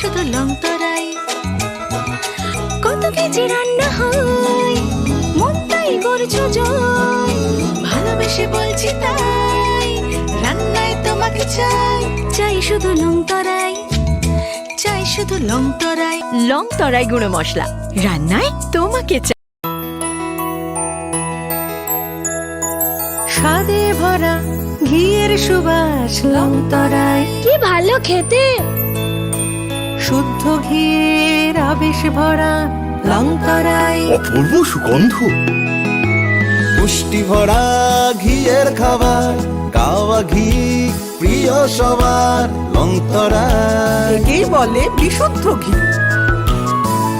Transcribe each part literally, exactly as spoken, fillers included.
শুধু লং তরাই। কত কেজি রান্না হয়, মনটাই করছো জয়। ভালোবেসে বলছি তাই, রান্নায় তোমাকে চাই। চাই শুধু লং তরাই, চাই শুধু লং তরাই। লং তরাই গুঁড়ো মশলা, রান্নায় তোমাকে চাই। স্বাদে ভরা ঘিয়ের সুবাস লং তরাই। কি ভালো খেতে। শুদ্ধ ঘিয়ের আবেশ ভরা লং তরাই। অপূর্ব সুগন্ধ। পুষ্টি ভরা ঘিয়ের খাবার, কাওয়া ঘি প্রিয় সবার লং তরাই। একেই বলে বিশুদ্ধ ঘি।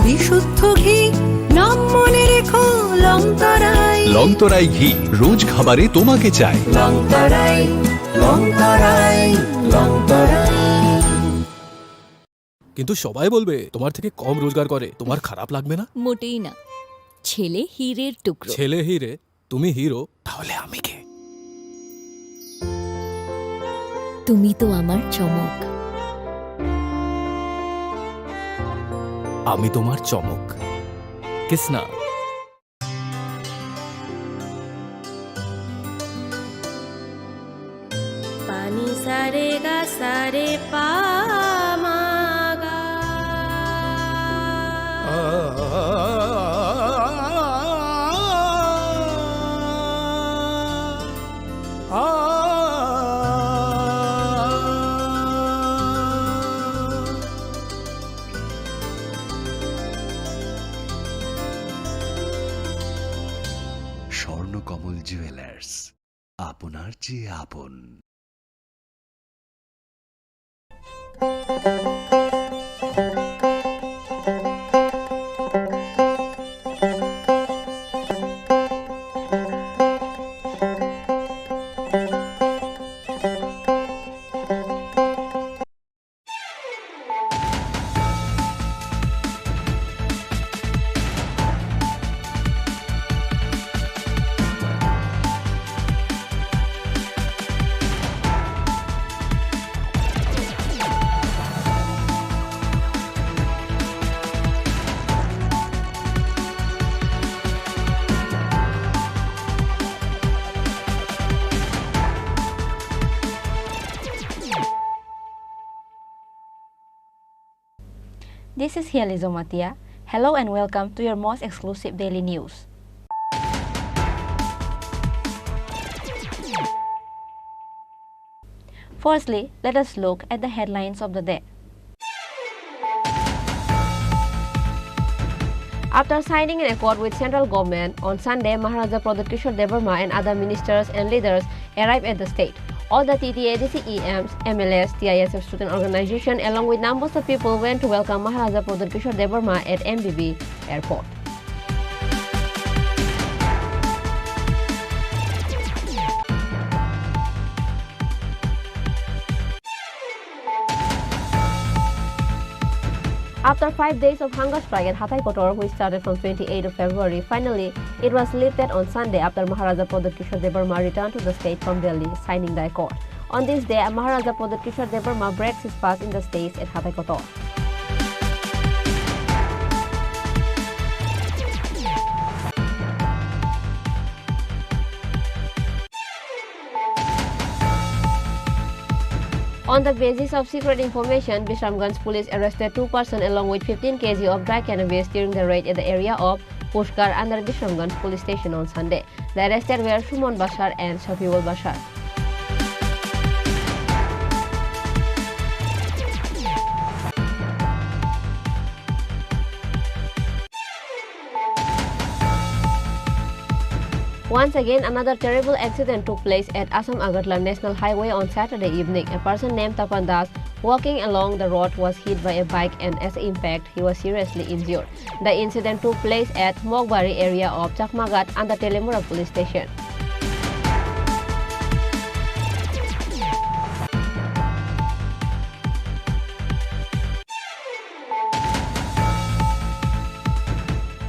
বিশুদ্ধ ঘি, নাম মনে রেখো লং তরাই। লং তরাই ঘি, রোজ খাবারে তোমাকে চাই। লং তরাই, লং তরাই, লং তরাই। কিন্তু সবাই বলবে তোমার থেকে কম রোজগার করে, তোমার খারাপ লাগবে না? মোটেই না। ছেলে হীরের টুকরো। ছেলে হীরে, তুমি হিরো, তাহলে আমি কে? তুমি তো আমার চমক। আমি তোমার চমক। Kisna. Pani sa re ga sa re pa ma ga. Swarnakamal jewellers, আপনার চেয়ে আপন। This is Hiali Jomatia. Hello and welcome to your most exclusive daily news. Firstly, let us look at the headlines of the day. After signing an accord with central government, on Sunday, Maharaja Pradyut Kishore Debbarma and other ministers and leaders arrived at the state. All the T T A D C E Ms, M L As, T I S F student organization along with numbers of people went to welcome Maharaja Pradyut Kishore Debbarma at M B B airport. After five days of hunger strike at Hathai Kotor, which started from twenty-eighth of February, finally it was lifted on Sunday after Maharaja Pradyut Kishore Debbarma returned to the state from Delhi, signing the accord. On this day, Maharaja Pradyut Kishore Debbarma breaks his fast in the states at Hathai Kotor. On the basis of secret information, Bisramganj police arrested two persons along with fifteen K G of dry cannabis during the raid at the area of Pushkar under Bisramganj police station on Sunday. The arrested were Suman Bashar and Shafiul Bashar. Once again, another terrible accident took place at Assam Agartala National Highway on Saturday evening. A person named Tapan Das walking along the road was hit by a bike and as impact, he was seriously injured. The incident took place at Mogbari area of Chakmaghat under Telemura police station.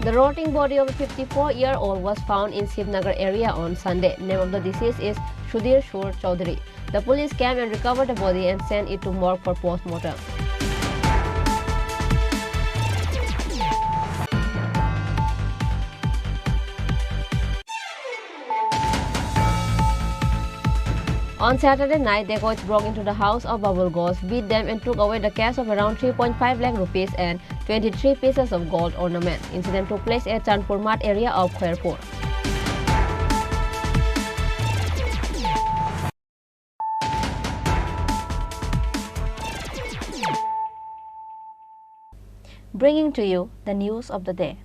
The rotting body of a fifty-four-year-old was found in Shivnagar area on Sunday. Name of the deceased is Sudhir Shur Chaudhary. The police came and recovered the body and sent it to morgue for post-mortem. On Saturday night, dacoits broke into the house of Babul Ghosh, beat them and took away the cash of around three point five lakh rupees and twenty-three pieces of gold ornament. Incident took place at Chandpur Mart area of Khairpur. Bringing to you the news of the day.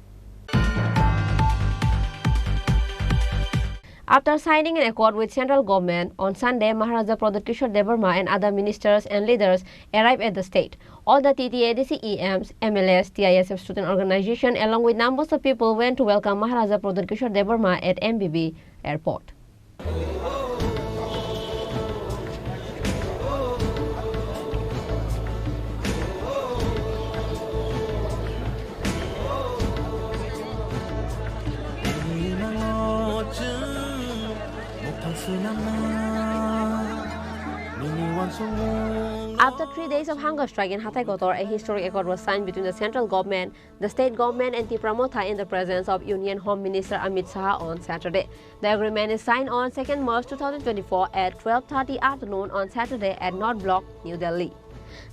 After signing an accord with central government, on Sunday, Maharaja Pradyut Kishore Debbarma and other ministers and leaders arrived at the state. All the T T A D C E Ms, M L As, T I S F student organization, along with numbers of people went to welcome Maharaja Pradyut Kishore Debbarma at M B B airport. After three days of hunger strike in Hathai Kotor, a historic accord was signed between the central government, the state government and Tipra Motha in the presence of Union Home Minister Amit Shah on Saturday. The agreement is signed on second March two thousand twenty-four at twelve thirty afternoon on Saturday at North Block, New Delhi.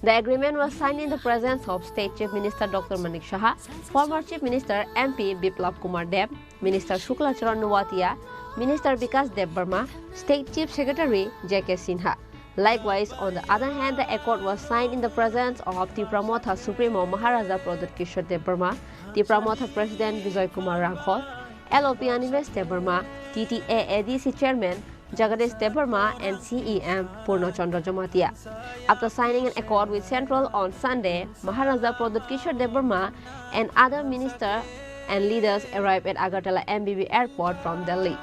The agreement was signed in the presence of State Chief Minister Doctor Manik Saha, former Chief Minister M P Biplab Kumar Deb, Minister Shukla Charan Noatia, Minister Bikash Debbarma, State Chief Secretary J K Sinha. Likewise, on the other hand, the accord was signed in the presence of Tipra Motha Supremo Maharaja Pradyut Kishore Debbarma, Tipra Motha President Bijoy Kumar Rangkhol, L O P Animesh Debbarma, T T A A D C Chairman Jagadish Debbarma and C E M Purna Chandra Jamatia. After signing an accord with Central on Sunday, Maharaja Pradyut Kishore Debbarma and other minister and leaders arrived at Agartala M B B airport from Delhi.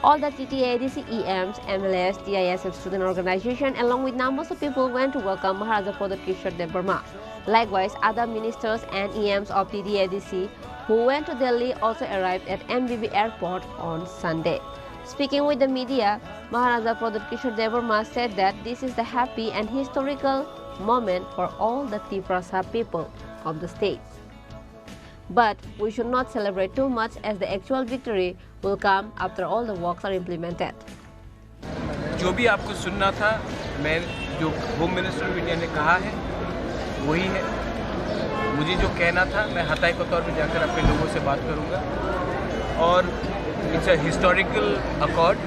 All the T T A D C E Ms, M L As, T I S F student organization along with numbers of people went to welcome Maharaja Pradyut Kishore Debbarma. Likewise, other ministers and E Ms of T T A D C who went to Delhi also arrived at M B B airport on Sunday. Speaking with the media, Maharaja Pradyut Kishore Debbarma said that this is the happy and historical moment for all the Tiprasa people of the state. But we should not celebrate too much as the actual victory will come after all the works are implemented. जो भी आपको सुनना था, मैं जो home minister of India ने कहा है, वही है। मुझे जो कहना था, मैं हताई कोतवार में जाकर अपने लोगों से बात करूंगा। और it's a historical accord,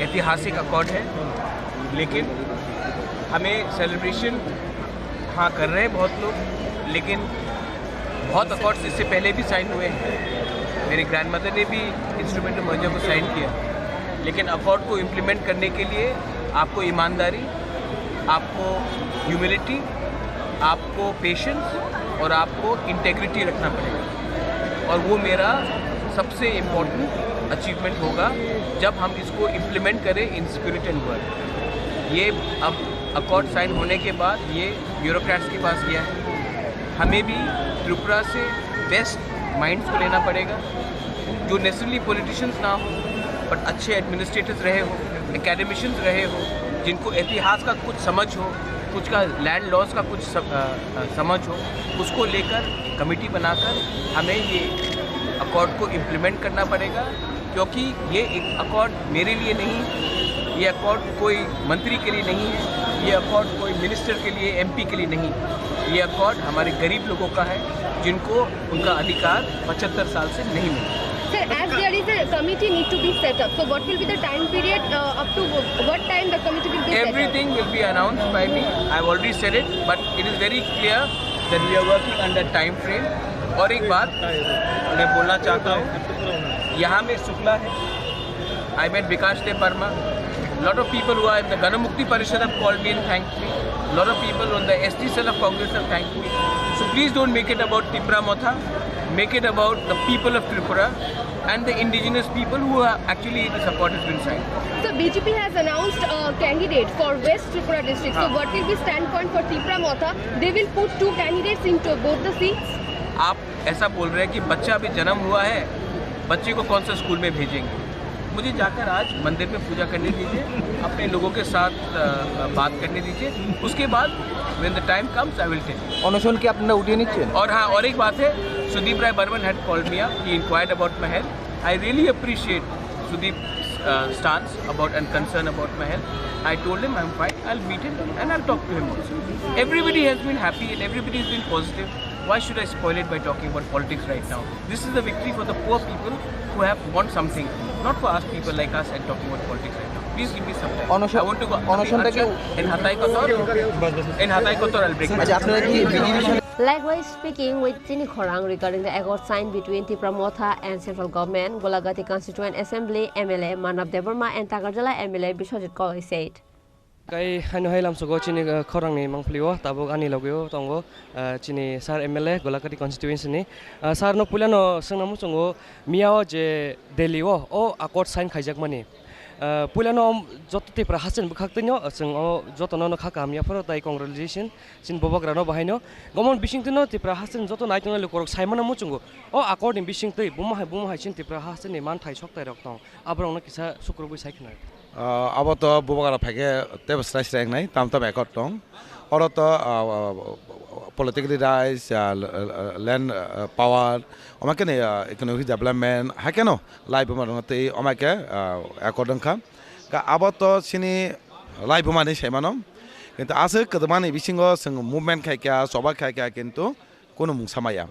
ऐतिहासिक अकॉर्ड है, लेकिन हमें सेलिब्रेशन, हाँ, कर रहे हैं बहुत लोग, लेकिन बहुत अकॉर्ड्स इससे पहले भी साइन हुए हैं। मेरे ग्रैंडमदर ने भी इंस्ट्रूमेंट ऑफ मर्जर को साइन किया, लेकिन अकॉर्ड को इम्प्लीमेंट करने के लिए आपको ईमानदारी, आपको ह्यूमिलिटी, आपको पेशेंस और आपको इंटेग्रिटी रखना पड़ेगा। और वो मेरा सबसे इम्पोर्टेंट अचीवमेंट होगा, जब हम इसको इम्प्लीमेंट करें इन स्पिरिट एंड वर्ड। ये अब अकॉर्ड साइन होने के बाद ये ब्यूरोक्रेट्स के पास गया है। हमें भी त्रिपुरा से बेस्ट माइंड्स को लेना पड़ेगा, जो नेसेसरली पॉलिटिशियंस ना हो, बट अच्छे एडमिनिस्ट्रेटर्स रहे हो, एकेडमिशियंस रहे हो, जिनको इतिहास का कुछ समझ हो, कुछ का लैंड लॉस का कुछ सम-, अ, अ, समझ हो, उसको लेकर कमेटी बनाकर हमें ये अकॉर्ड को इम्प्लीमेंट करना पड़ेगा, क्योंकि ये एक अकॉर्ड मेरे लिए नहीं, ये अकॉर्ड कोई मंत्री के लिए नहीं है, ये अकॉर्ड कोई मिनिस्टर के लिए, एमपी के लिए नहीं, ये अकॉर्ड हमारे गरीब लोगों का है, जिनको उनका अधिकार पचहत्तर साल से नहीं मिला। Sir, as there is a committee need to be set up, so what will be the time period, uh, up to what time the committee will be set up? Everything will be announced by me. I have already said it, but it is very clear that we are working under time frame. और एक बात मैं बोलना चाहता हूँ, यहाँ में शुक्ला है, I met Bikash Debbarma. Lot of people who are in the Ganamukti Parishad have called me and thanked me. Lot of people on the S T cell of Congress have thanked me. So please don't make it about Tipra Motha. Make it about the people of Tripura and the indigenous people who are actually the support has been signed. So B J P has announced a candidate for West Tripura district. So हाँ। What will be standpoint for Tipra Motha? They will put two candidates into both the seats. आप ऐसा बोल रहे हैं कि बच्चा अभी जन्म हुआ है, बच्चे को कौन सा स्कूल में भेजेंगे? मुझे जाकर आज मंदिर में पूजा करने दीजिए, अपने लोगों के साथ, अ, बात करने दीजिए, उसके बाद when the time comes, I will tell you. অনশন কি আপনারা উঠিয়ে নিচ্ছেন? और हाँ, और एक बात है, Sudeep Roy Barman had called me up, he inquired about my health. I really appreciate Sudeep uh, stance about and concern about my health. I told him I'm fine, I'll meet him and I'll talk to him also. Everybody has been happy and everybody has been positive. Why should I spoil it by talking about politics right now? This is the victory for the poor people who have won something, not for us people like us and talking about politics right now. Please give me some time. অনশন, I want to go. অনশনটা কি? Acha, in Hatai Kotor, in Hatai Kotor, I'll bring my আচ্ছা, আপনারা কি বিজেপির সাথে Likewise, speaking with Chini Khorang regarding the accord signed between Tipra Motha and central government, Golagati Constituent Assembly M L A Manav Debbarma and Takarjala M L A Biswajit Koloi said. Kai haino hai lamsogo chini, uh, khorangni mangpili o, tabuk ani logi o tongo, uh, chini sir M L A Golagati constituency ni. Uh, sir no puilano swngna muchungo, miya o je Delhi o, o accord sign khaijakmani. Uh, puilano joto Tipra hasen bwkhak twino, uh, chwng o jotono no kha kaham yapharo tai congratulation. Chini bubagrano bahaino. Gomon bisingtwino Tipra hasteni joto naitongnai lukurok saimano muchungo. O accord ni bisingtwi buma hai buma hai chini Tipra hasteni manthai soktairok tong. Aborokno kisa sukrubwi sai khna. Ah, abo to bubagra phaikhe tebo srai srai wngnai, tam tam accord tong. Oro to, ah, ah, political rights, ah, l-, l-, land, ah, power, omo khe ni, ah, economic development, hai kheno lai buma rwngtwi omo khe, ah, accord wngkha. Ka abo to chini lai buma ni saimano. Kintu aswk kwdwmani bisingo chwng movement khai kha, choba khai kha, kintu kunu mungsa maya.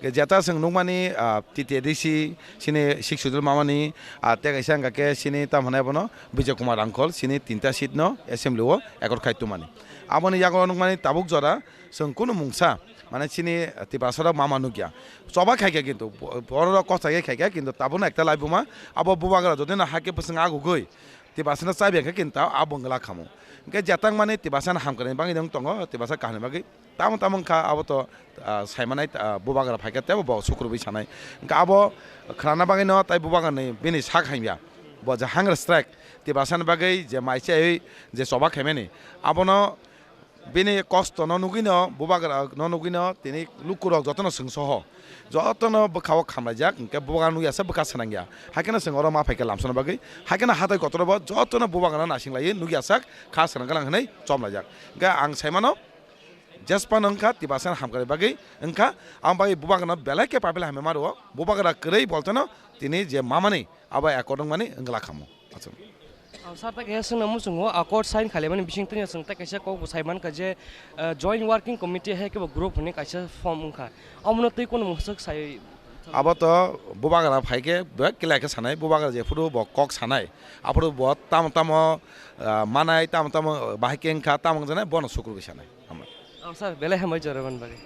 Ke jeta chwng nukmani, ah, T T A D C, chini Sixth Schedule mamani, ah, tei kaisa wngkha khe chini tamo hwnai bono Bijay Kumar Rangkhol, chini tinta seat no assembly o accord khai tongmani. Aboni yago nukmani tabuk jora chwng kunu mungsa, mane chini Tiprasa rok mama nukya. Choba khai kha kintu, borok rok kochai khai kha kintu tabukno ekta lai buma, abo bubagra jodi no hakhe bwswng agugwi Tiprasa no chabi kha kintu abo wngla khamu. Hwnkhe jeta wngmani Tiprasa no hamkrai bagwi no tongo, Tiprasa kaham ni bagwi. Tamo tamo wngkha abo to, ah, saimanai, ah, bubagra phaikha tebo bo sukrubwi sanai. Hwnkhe abo khnana bagwino tai bubagrani bini sak hamya. Bo je hunger strike, Tiprasani bagwi je mai chaiwi je choba khaimani, abono bini kosto no nugwino, bubagra no nugwino tini lukurok jotono chwngsoho. Jotono bwkha-o khamlaijak, hwnkhe bubagra nukya sak bwkha swnangya. Haikheno chwng oro ma phaikha lamsana bagwi. Haikheno hatai kotoro bo jotono bubagrano naising laiwi nukya sak kha swnang gwnang hwnwi chomlaijak. Hwnkhe ang saimano, Jesphano wngkha Tiprasani hamkrai bagwi wngkha, aboni bagwi bubagrano belai khe paipilai hamya ma rwo, bubagra kwrwi boltano tini je mamani abo accord wngmani wngla khamu. Achuk. Ang sir, ta kaisa swngna muchungo, accord sign khailaimani bisingtwi chwng ta kaisa kok bo sai mankha je, eh, joint working committee hai khe bo group hwnwi kaisa form wngkha, omono twi kunu mwswk sai? Abo to bubagra phai khe bek kila khe sanai, bubagra jephuru bo kok sanai, aphuru bo tamo tamo, ah, manai, tamo tamo bahai khe wngkha, tamo wngjaknai bono sukrubwi sanai. Hambai. Oh, sir, belai hambai jora mani bagwi.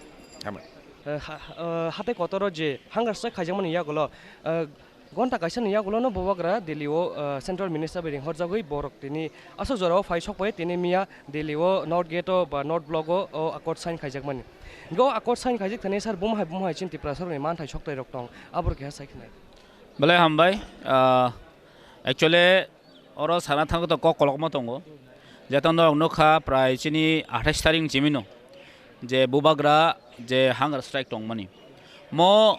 Hambai. Eh, ha-, eh, hatai kotoro je hunger strike khaijakmani yagulo, eh, gonta kaisani yagulono bubagra Delhi o, eh, central minister bai ringhorjagwi borok tini aswk jorao phai sokpai tini miya Delhi o North Gate o ba North Block o, o accord sign khaijakmani. Go accord sign khaijak thani sir bumhai bumhai chini Tiprasa rokni manthai soktai rok tong aboro keha sai khna. Belai hambai, ah, actually, oro sana thangwi to kok kolokma tongo. Jeta norok nukha prai chini athais tarik ni chimino je bubagra je hunger strike tongmani. Mo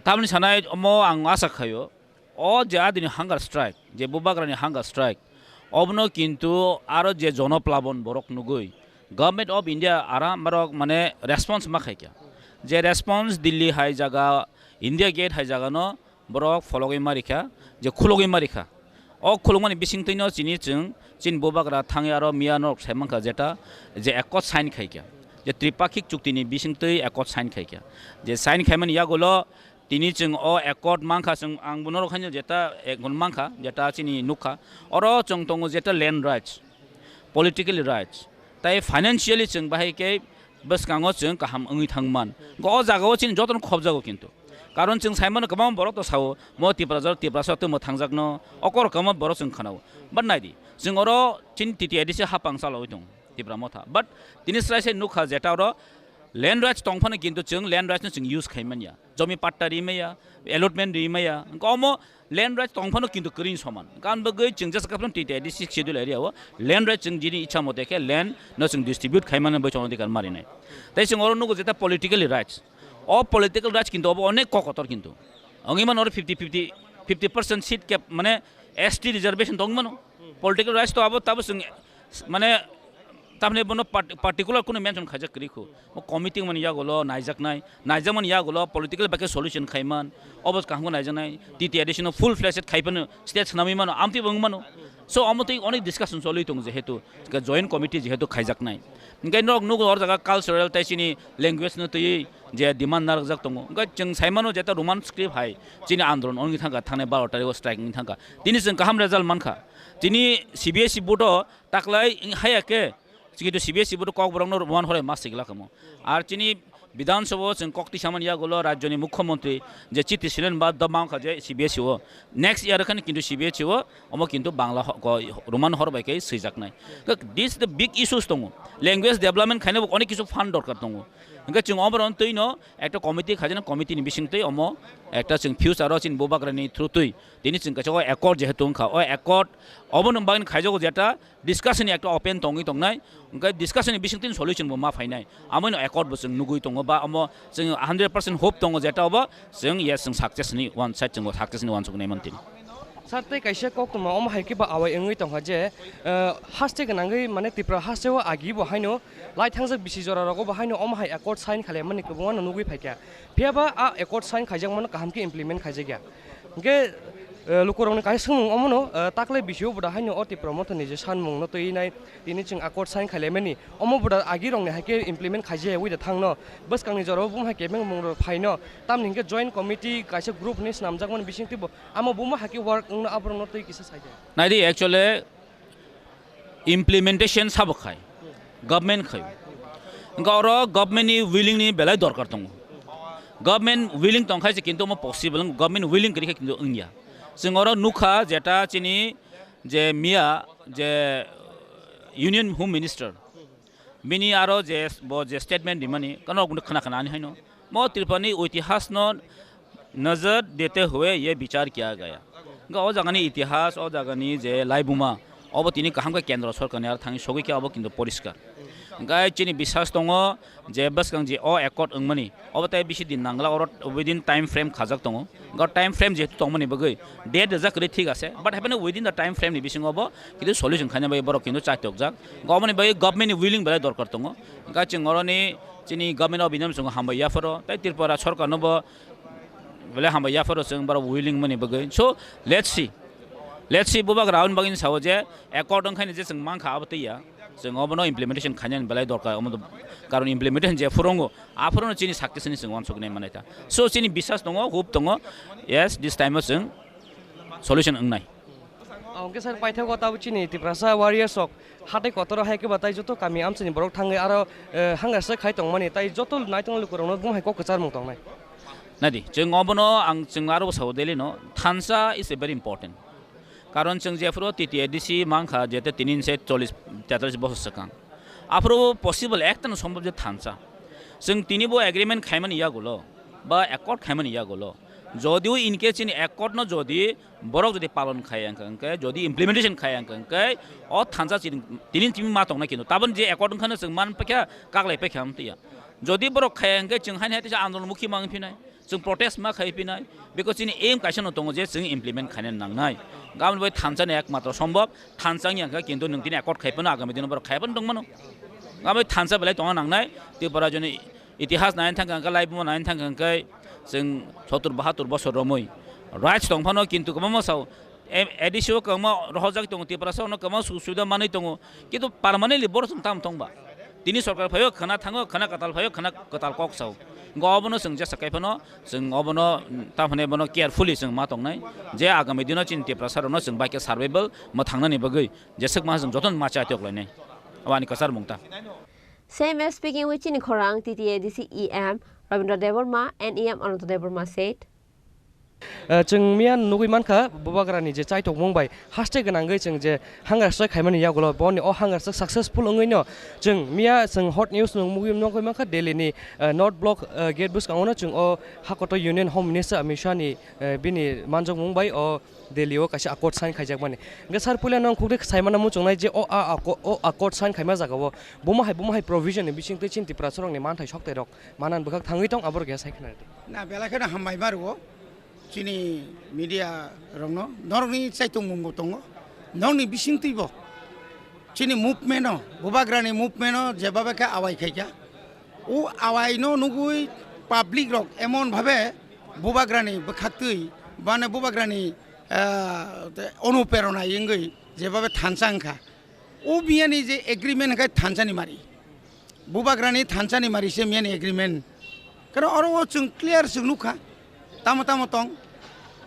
tamni sanai mo ang asa khaio, o je adini hunger strike, je bubagrani hunger strike, obono kintu aro je jonoplabon borok nugui Government of India ara borok mane response ma khaikha. Je response Delhi hai jaga, India Gate hai jaga no borok phologwi ma rikha, je khulogwi ma rikha. O khulokmani bisingtwi no chini chwng, chini bubagra thangwi aro miya norok sai mankha jeta je accord sign khaikha, je tripakhik chukti ni bisingtwi accord sign khaikha. Je sign khaimani yagulo tini chwng o accord mankha, chwng ang bo norok haino jeta ek gun mankha, jeta chini nukha. Oro chwng tongo jeta land rights, political rights, tai financially chwng bahai khe bwskango chwng kaham wngwi thangman. O jagao chini jotono khobjago kintu. Karon chwng saimano kwbangma borok to sao, mo Tiprasa, Tiprasa tongmo thangjakno, okor kwbangma borok chwng khanao. But naidi, chwng oro chini T T A D C hapang chalawi tongo, Tipra Motha. But tini srai sai nukha jeta oro land rights tongphano kintu chwng land rights no chwng use khaimanya. Jomi patta rimaya, allotment rimaya. Omo land rights tongphano kintu kwrwi soman. Kan bagwi chwng jesa kaphano T T A D Sixth Schedule area o land rights chwng jini ichha mote khe land no chwng distribute khaimano bai chwng adhikar marinai. Tai chwng oro nugo jeta political rights. O political rights kintu obo onek kokotor kintu. Wngwi mano oro fifty fifty, fifty percent seat cap mane S T reservation tongwi mano. Political rights to abo tabo chwng mane Tamni bono part-, particular kunu mention khaijak kwrwi khu. Bo committee mani yagulo naijaknai, naijakmani yagulo political bai khe solution khaiman. Obo kaham khe naijaknai, T T A D C no full fledged khaiphano state swnamwi mano, amtwi bo wng mano. So omo twi onek discussion choli tongo jehetu, joint committee jehetu khaijaknai. Hingke nok nugo or jaga cultural tei chini language no twi je demand narwkjak tongo. Hingke chwng sai mano jeta Roman script hai chini andolon wngwi thangkha, thangnai baro tarikh o strike wngwi thangkha. Tini chwng kaham result mankha. Tini C B S E board o taklai haya khe, kintu C B S E board o Kokborok no Roman horai ma sigla kamo. Ar chini Bidhan Sabha o chwng kok tisa mani yagulo rajyoni mukhyamantri je chiti silen ba da mankha je C B S E o. Next year khan kintu C B S E o omo kintu Bangla ho-, ko-, Roman hor bai khe swijaknai. This is the big issues tongo. Language development khaina bo onek kisu fund dorkar tongo. Hingke chwng oboron twi no ekta committee khaijana, committee ni bising twi omo ekta chwng future o chini bubagrani through twi tini chwng kaisa o accord jehetu wngkha, o accord obono bagwi khaijago jeta discussion ni ekta open tongwi tongnai, hingke discussion ni bising twi solution bo ma phainai, amoino accord bo chwng nugwi tongo ba omo chwng hundred percent hope tongo jeta obo chwng yes chwng success ni one side chwng success ni uansuknai mantini. Sir, tei kaisa koktwma omo hai khe bo awai wngwi tongkha je, eh, haste gwnangwi, mane, Tripura haste o agi bo haino lai thangjak bisi jora rogo bo haino omo hai accord sign khailaimani kwbangma no nugwi phaikha. Phiya ba a accord sign khaijakmano kaham khe implement khaijakya. Hingke, eh, lukurokni kaisa swngmung omono, eh, taklai bisio bo da haino o Tripura Motha ni je sanmung no twi nai, tini chwng accord sign khailaimani, omo bo da agi rokni hai khe implement khaijaya wi da thangno, bwskangni jorao bumhai kebeng mung rok phaino, tamni hingke joint committee kaisa group hinwi swnamjakmani bisingtwi bo amo buma hai khe work wngno aborokno twi kisa saidi. Naidi, actually, implementation sabo khai, government khai. Hingke oro government ni willing ni belai dorkar tongo. Government willing tongkhai se kintu omo possible, government willing kwrwi khe kintu wngya. Chwng oro nukha jeta chini je miya je Union Home Minister, bini aro je bo je statement rimani, kano khna khna ani haino. Mo Tripura ni itihas no nazar dete hue ye bichar kiya gaya. Hingke o jagani itihas, o jagani je laibuma, obo tini kaham khe kendro sorkarni aro thangwi sogwi khe obo kintu poriskar. Hingke chini biswas tongo je bwskang je o accord wngmani, obo tei bisi din nangla, oro within time frame khajak tongo. Hingke time frame jehetu tongmani bagwi date rijak kwrwi thik ase, but hapheno within the time frame ni bisingo obo kintu solution khaina bagwi borok kintu chaitokjak. Hingke oboni bagwi government ni willing belai dorkar tongo. Hingke chwng oroni chini government of India no chwng hambai yapharo, tei Tripura sorkar no bo belai hambai yapharo chwng borok willing mani bagwi. So, let's see. Let's see, bubagra aboni bagwi sao je accord wngkhaini je chwng mankha abo twiya. Chwng obono implementation khainani belai dorkar, omo do-, karon implementation je phwrwngo, a phwrwngno chini success ni chwng uansuknai manai ta. So, chini biswas tongo, hope tongo, yes, this time o chwng solution wngnai. Hwnkhe sir, paithago tabuk chini Tiprasa warriors rok hatai kotor hai khe batai joto kami amchaini borok thangwi aro, eh, hangsa khai tongmani, tai joto naitung lukurokno bumhai kok kwcharmung tongnai. Nadi, chwng obono ang chwng aro sao daily no, thansa is a very important. Karon chwng jephuru T T A D C mankha, jete tini se chollish tetallish bosor swkang. Aphuru possible ekta no sombhob je thansa. Chwng tini bo agreement khaimani yagulo, ba accord khaimani yagulo. Jodio in case chini accord no jodi borok jodi palon khaya wngkha, wngkhe jodi implementation khaya wngkha, wngkhe o thansa chini, tini tini ma tongnai kintu. Tabon je accord wngkha no chwng man paikha, kaglai paikha amtwiya. Jodi borok khaya wngkhe chwng haini hai teisa andolon mukhi ma wngphinai. Chwng protest ma khai phinai, because chini aim kaisa no tongo je chwng implement khaina nangnai. Gabon bai thansa ni ekmatro sombhob, thansa wngya khe kintu nwng tini accord khai phano agami dino borok khai phano tongmano. Gabon thansa belai tongna nangnai, Tripura joni itihas naina thangkha hwnkhe, laibuma naina thangkha hwnkhe, chwng sottur bahattur bosor romwi rights tong phano kintu kwbangma sao, Em, A D C o kwbangma rohorjak tongo, Tiprasa ono kwbangma sujog subida manwi tongo, kintu permanently borok chwng tamo tongba? Tini sorkar phaio khwna thango, khwna kwtal phaio, khwna kwtal kok sao. Hwnkhe obono chwng jesa kai phano, chwng obono, mm, tamo hwnwi bono carefully chwng ma tongnai, je agami dino chini Tiprasa rokno chwng bai khe survival mwthangnani bagwi jeswk ma chwng jotono ma chai tok lainai. Aboni kwchar mung ta. Same as speaking with chini khorang T T A D C E M Rabindra Debbarma and E M Ananta Debbarma said. Eh, chwng miya nugwi mankha, bubagrani je chaitokmung bai haste gwnangwi chwng je hangar strike khaimani yagulo, boni o hangar strike successful wngwino chwng miya chwng hot news nung mugwi nugwi mankha, Delhi ni, eh, North Block, eh, gate bwskango no chwng o hakoto Union Home Minister Amit Shah ni, eh, bini manjakmung bai o Delhi o kaisa accord sign khaijakmani. Hwnkhe sir, puila nang khukdi saimano muchungnai je o a acco-, o accord sign khaima jagao buma hai, buma hai provision ni bisingtwi chini Tiprasa rokni manthai soktai rok manan bwkhak thangwi tong, aborok ya sai khna rwdi. Na, belai kheno hambai ma rwo chini media rokno, norokni chaitokmung bo tongo, norokni bisingtwi bo Chini movement-o, Bubagrani movement-o jebabe khe awai khaikha, o awaino nugui public rok emon bhabe Bubagrani bwkhaktwi, mane Bubagrani, ah, onuperona wngwi jebabe thansa wngkha. O miyani je agreement hwnkhe thansani mari. Bubagrani thansani mari se miyani agreement. Karo oro o chwng clear chwng nukha. Tamo tamo tong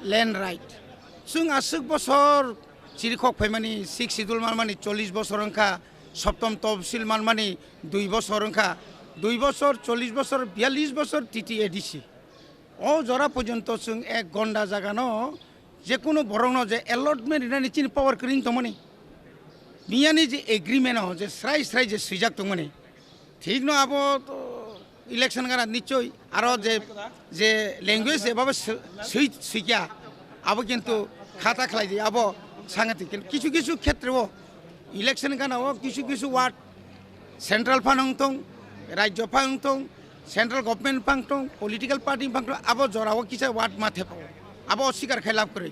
land right. Chwng aswk bosor chirikhok phaimani, sixth schedule manmani chollish bosor wngkha, soptom topsil manmani dui bosor wngkha, dui bosor, chollish bosor, biyallish bosor T T A D C. O jora porjonto chwng ek gonda jagano je kunu borokno je allotment rinani chini power kwrwi tongmani. Miyani je agreement o je srai srai je swijak tongmani. Thikno abo to election gana nichoi aro je, je language je baba swi, swi, swikya abo kintu khata khlai di abo sangati. Kintu kichu kichu khetre o election gana o kichu kichu ward central phan wng tong, rajyo phan wng tong, central government phan tong, political party phan tong, abo jora o kisa ward ma thepa o. Abo sikar khai lab kwrwi.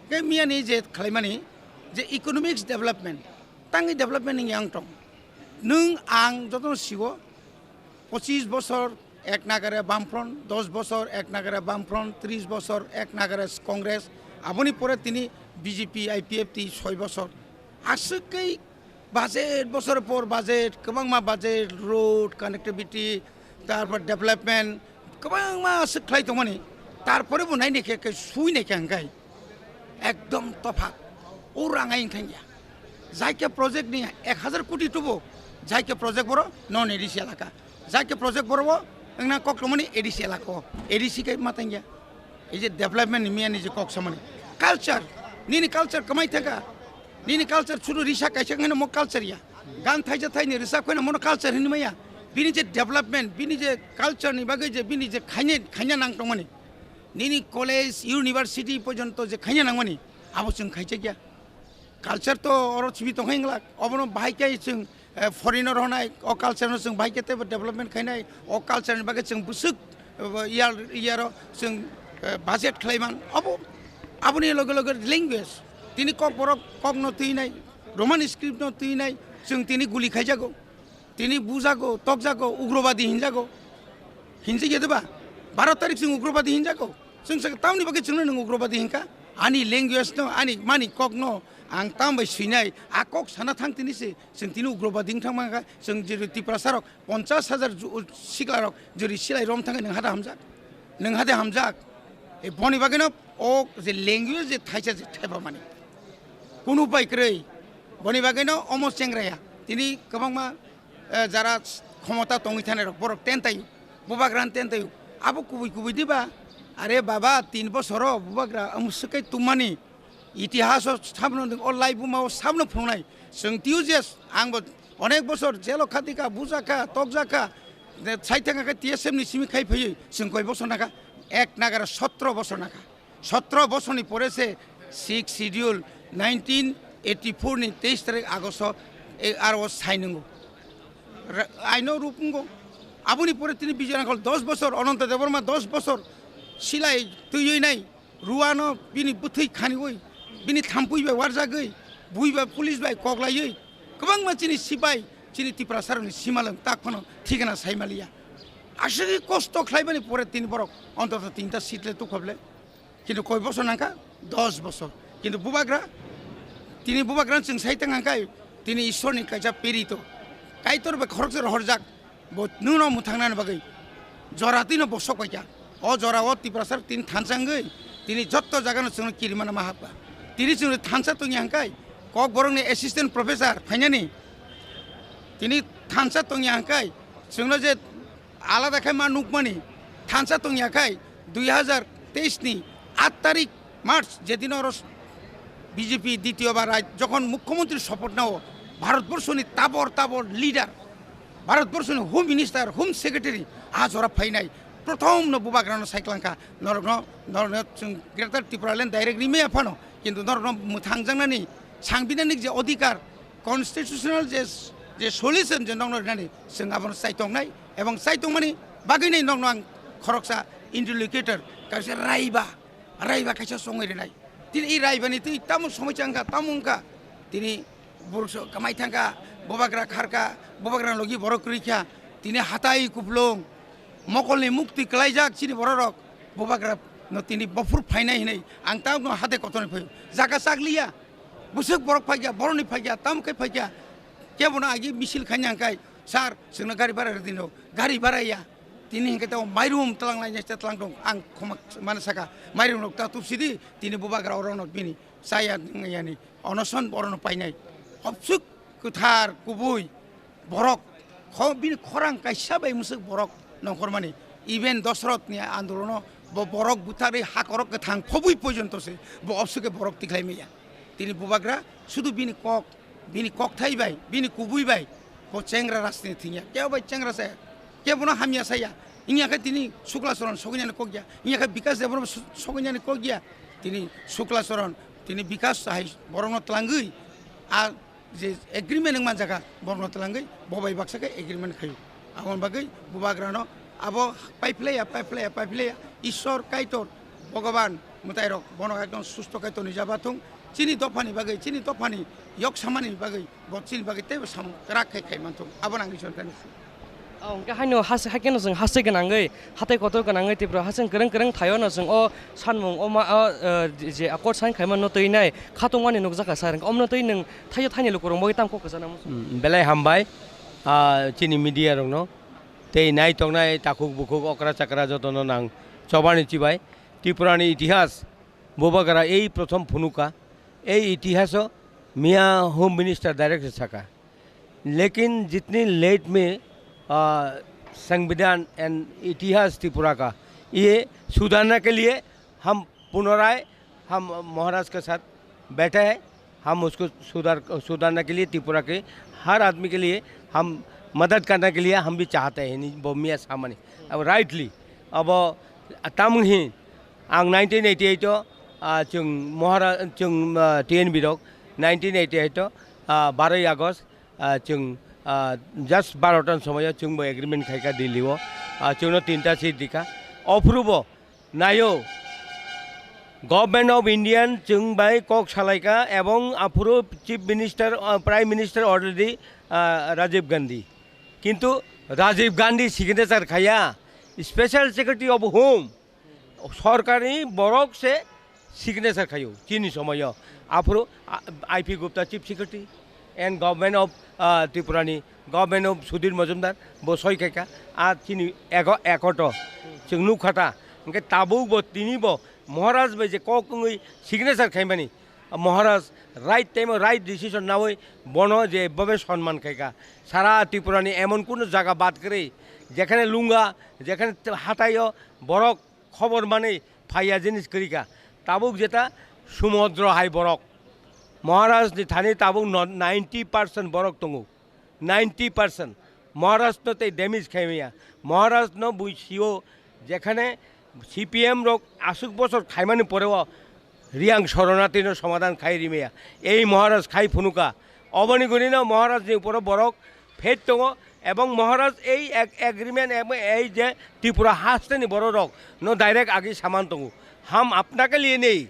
Ke miyani je khlaimani je economics development, tangwi development wngya wng tong. Nwng ang jotono sigo, pochis bosor ek nagare Bamfront, dos bosor ek nagare Bamfront, tris bosor ek nagare Congress, aboni pore tini B J P, I P F T soi bosor. Aswk kei budget, bosor por budget, kwbangma budget, road, connectivity, tarpor development, kwbangma aswk khlai tongmani. Tarpore bo naini khe, khe sui nai khe hwnkhai. Ekdom topha. O rang ai thangya. Jaikhe project ni ek hazar koti tubo, jaikhe project boro non A D C elaka. Jaikhe project boro bo wngna kok tongmani A D C elaka o. A D C khe ma thangya. Ei je development ni miyani je kok samani. Culture, nini culture kwmai thangkha. Nini culture churu risa kaisa hwnkheno mo culture ya. Gan thaisa thaini risa khweno mono culture hinwi maya. Bini je development, bini je culture ni bagwi je bini je khaine, khaina nang tongmani. Nini college, university porjonto je khaina nangmani, abo chwng khaijakya. Culture to oro simi tongkha hinglak, obono bahai khe chwng, eh, foreigner honai, o culture no chwng bahai khe teibo development khainai, o culture ni bagwi chwng bwswk, eh, year, year o chwng, eh, budget khlaiman, abo, aboni loge loge language, tini kokborok kokno twinai, Roman script no twinai, chwng tini guli khaijago. Tini bujago, tokjago, ugrobadi hinjago. Hinjak ya de ba? Baro tarik chwng ugrobadi hinjago. Chwng sa tamni bagwi chwngno nwng ugrobadi hinkha? Ani language no, ani mani kok no ang tam bai swinai, a kok sana thang tini se, chwng tini ugrobadi wng thang mankha, chwng jeri Tiprasa rok ponchash hajar ju-, sikla rok jeri silai rom thangwi nwng hada hamjak. Nwng hade hamjak. E boni bagwi no o je language je thaisa je thaiba mani. Kunu pai kwrwi. Boni bagwi no omo chengraya. Tini kwbangma eh, jara khomota tongwi thanai rok, borok ten taio, bubagra ten taio. Abo kubui kubui diba? Are baba, tin bosoro bubagra omo swkai tongmani itihaso sabno nwng o lai buma o sabno phunuknai. Chwng tio je ang bo onek bosor jelo khatika, bujakha, tokjakha, je sai thangkha khe T S F ni simi khai phaiwi chwng koi bosor nakha, ek nagara sotro bosor nakha. Sotro bosoni pore se sixth schedule nineteen eighty four ni teis tarik Agosto e aro sai nungo. Ra-, aino rup wngo. Aboni pore tini Bijoy Rangkhol dos bosor, Ananta Debbarma dos bosor silai twiwi nai, ruano bini bwthwi khaniwi, bini thampui bai warjagwi, bui bai police bai koklaiwi, kwbangma chini sipai, chini Tiprasarokni simalwng tak phano thikana saimaliya. Aswkhe kosto khlaibani pore tini borok ontoto tinta seat le tukhoble. Kintu koi bosor nangkha? Dos bosor. Kintu bubagra, tini bubagra chwng sai tang hangkai, tini Ishwarni kaisa pirito. Kaitor bai khoroksa rohorjak, bo nwngno mwthangnani bagwi jora twino bosok paikha. O jora o Tiprasa tini thansa wngwi, tini jotto jagano chwngno kirimano ma hapkha. Tini chwngno thansa tongya hangkai, Kokborokni assistant professor phainani, tini thansa tongya hangkai, chwngno je alada khai ma nukmani thansa tongya khai dui hazar teis ni aat tarik March, jedin oro B J P ditiyo bar rai jokhon mukhyamantri sopoth nao, Bharatborshoni tabor tabor leader, Bharatborshoni Home Minister, Home Secretary a jora phainai, prothom no bubagrano saiklangkha, norokno, norokno chwng Greater Tipraland direct rimaya phano, kintu norokno mwthangjaknani, sangbidanik je odhikar, constitutional je, je solution je nokno rinani, chwng abono chaitongnai, ebong chaitongmani bagwino nokno ang khoroksa interlocutor, kaisa raiba, raiba kaisa songwi rinai. Tini i raibani twi tamo somoi changkha, tamo wngkha, tini Borok so kamai thangkha, bubagra kharkha, bubagra logi borok kwrwikha, tini hatai kuplung, mokolni mukti kwlaijak chini bororok, bubagra no tini bophur phainai hinwi ang tamo hate kotorni phaio. Jaga chakliya, bwswk borok phaikha, borokni phaikha, tamo khe phaikha, kebono agi misil khaina hwnkhai, "Sir, chwngno gari bara rwdino, gari bara ya." Tini hwnkhe tamo mairum twlang lainai se twlang tong, ang khoma mano saka, mairum rok ta tubsidi, tini bubagra orono bini chaya yani. Onoson borokno painai. Obsuk kwthar kubui borok, kho-, bini khorang kaisa bai mwswk borok nongkhormani. Even Dosrotni andolono bo borok butharwi hakorok kwthang phobwi pojonto se bo obsukhe borok tikhlai maya. Tini bubagra sudu bini kok, bini kokthai bai, bini kubui bai bo chengra rajniti thwngya. Kebo bai chengra se, kebono hamya saya. Wngya khe tini Sukla Charan soginyani kokya. Wngya khe Bikas Debbarma so-, soginyani kokya. Tini Sukla Charan, tini Bikas hai borokno twlangwi a je agreement wng manjakha, borokno twlangwi bo bai baksa khe agreement khaio. Aboni bagwi bubagrano abo paiphlaiya, paiphlaiya, paiphlaiya, Ishwar Kaitor, Bhogoban mwtairok bono ekdom susto khe tonwi jabathung. Chini dophani bagwi, chini dophani yok samani bagwi, bo chini bagwi teibo samung kwrak khe khai manthung. Abono ang Ishwar thani. Oh, hwnkhe haino has-, haikhe no chwng haste gwnangwi, hatai kotor gwnangwi Tripura haste kwrwng kwrwng thaio no chwng o sanmung o ma, o, eh, je accord sign khaima no twi nai khatungmani nukjakha sir. Hwnkhe omo no twi nwng thaio thaini lukurok bagwi tamo kok kwchana muchung. Hmm, belai hambai, ah, chini media rokno tei nai tongnai takhuk bukhuk okra chakra jotono nang chobani chibai. Tripurani itihas bubagra ei prothom phunuka, ei itihaso miya Home Minister direct saka. लेकिन जितनी लेट में, आ, संविधान एंड इतिहास त्रिपुरा का, ये सुधारने के लिए हम पुनराय हम महाराज के साथ बैठे हैं। हम उसको सुधार, सुधारने के लिए त्रिपुरा के हर आदमी के लिए हम मदद करने के लिए हम भी चाहते हैं, ni bo miya samani. Abo rightly, abo tamung hi ang nineteen eighty eight o, ah, chwng Mahara-, chwng, ah, T N B rok nineteen eighty eight o, ah, baroi August, ah, chwng, ah, just baro tan somoyo chwngbo agreement khaikha Delhi o, ah, chwngno tinta seat rikha. Ophuru bo naio, Government of Indian chwng bai kok salaikha ebong aphuru Chief Minister, ah, Prime Minister already, ah, Rajiv Gandhi. Kintu Rajiv Gandhi signature khaiya, Special Secretary of Home, sorkari borok se signature khaio chini somoyo. Aphuru, ah, I P Gupta Chief Secretary and Government of, ah, Tripura ni, Government of Sudhir Majumdar bo soi khaikha, ah, chini ego-, ekoto chwng nukha ta. Hwnkhe tabuk bo tini bo Maharaj bai je kok wngwi signature khaimani, Maharaj right time o right decision nawi bono je bobe sonman khaikha. Sara Tripura ni emon kunu jaga bad kwrwi, jekhane lunga, jekhane hatai o borok khobor manwi phaiya jinis kwrwikha. Tabuk jeta sumudro hai borok. Maharaj ni thani tabuk no-, ninety percent borok tongo. Ninety percent. Maharaj no tei damage khaimaya. Maharaj no bui sio, jekhane C P M rok aswk bosor khaimani poreo Riyang Soronatino somadhan khai rimaya. Ei Maharaj khai phunuka. Oboni gunino Maharaj ni uporo borok phet tongo ebong Maharaj ei ag-, agreement ebong ei je Tripura hasteni bororok no direct agi saman tongo. Ham apna ke liye nahi,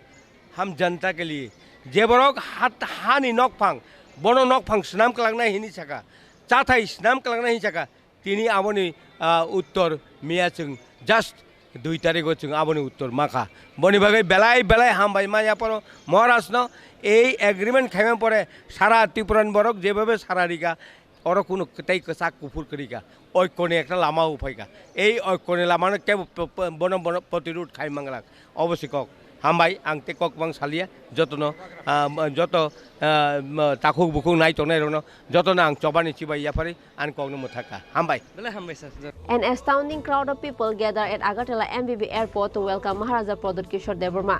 ham janta ke liye. Je borok hat-, hani nokphang, bono nokphang swnam kwlangnai hini saka, chathai swnam kwlangnai hini saka, tini aboni, ah, uttor miya chwng just dui tarikh o chwng aboni uttor makha. Boni bagwi belai belai hambai manya poro Maharaj no ei agreement khaimani pore sara Tripura ni borok jebhabe sara rikha, oro kunu tei kwchak kuphur kwrwikha, oikoni ekta lama o phaikha. Ei oikoni lama no kebo p-, p-, bono, bono protirud khai manglak. Obo se kok. Hambai, ang tei kok bang salia. Jotono, ah, joto, ah, takhuk bukhuk nai tongnai rokno jotono ang chobani chibai yapharwi ani kokno mwthakha. Hambai. Belai hambai, sir. An astounding crowd of people gathered at Agartala M B B airport to welcome Maharaja Pradyut Kishore Debbarma.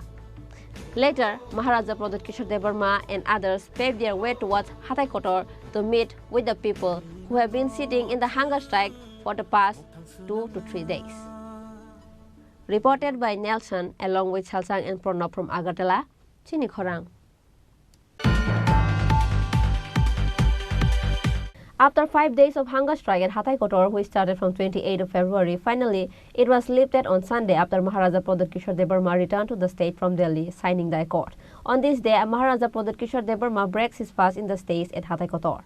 Later, Maharaja Pradyut Kishore Debbarma and others paved their way towards Hatai Kotor to meet with the people who have been sitting in the hunger strike for the past two to three days. Reported by Nelson along with Salsang and Pranab from Agartala, Chini Khorang. After five days of hunger strike at Hatai Kotor, which started from twenty-eighth of February, finally it was lifted on Sunday after Maharaja Pradyut Kishore Debbarma returned to the state from Delhi, signing the accord. On this day, Maharaja Pradyut Kishore Debbarma breaks his fast in the stage at Hatai Kotor.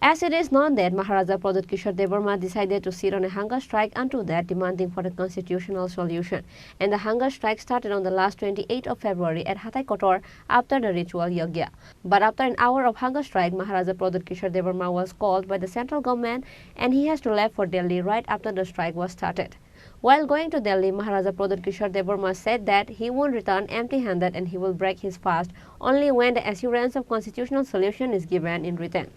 As it is known that Maharaja Pradyut Kishore Debbarma decided to sit on a hunger strike unto death, demanding for a constitutional solution, and the hunger strike started on the last twenty-eighth of February at Hatai Kotor after the ritual yagya. But after an hour of hunger strike, Maharaja Pradyut Kishore Debbarma was called by the central government and he has to left for Delhi right after the strike was started. While going to Delhi, Maharaja Pradyut Kishore Debbarma said that he won't return empty-handed and he will break his fast only when the assurance of constitutional solution is given in written.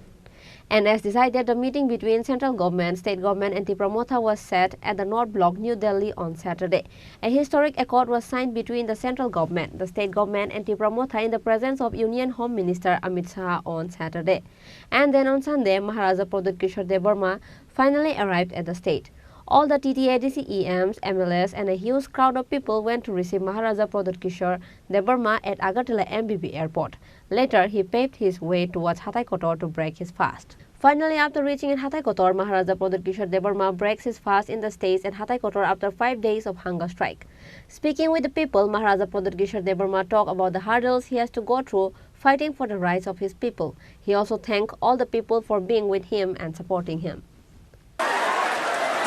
And as decided, the meeting between central government, state government and Tipra Motha was set at the North Block, New Delhi on Saturday. A historic accord was signed between the central government, the state government and Tipra Motha in the presence of Union Home Minister Amit Shah on Saturday. And then on Sunday, Maharaja Pradyut Kishore Debbarma finally arrived at the state. All the T T A D C E Ms, M L As and a huge crowd of people went to receive Maharaja Pradyut Kishore Debbarma at Agartala M B B airport. Later, he paved his way towards Hatai Kotor to break his fast. Finally, after reaching in Hatai Kotor, Maharaja Pradyut Kishore Debbarma breaks his fast in the stage at Hatai Kotor after five days of hunger strike. Speaking with the people, Maharaja Pradyut Kishore Debbarma talked about the hurdles he has to go through fighting for the rights of his people. He also thanked all the people for being with him and supporting him.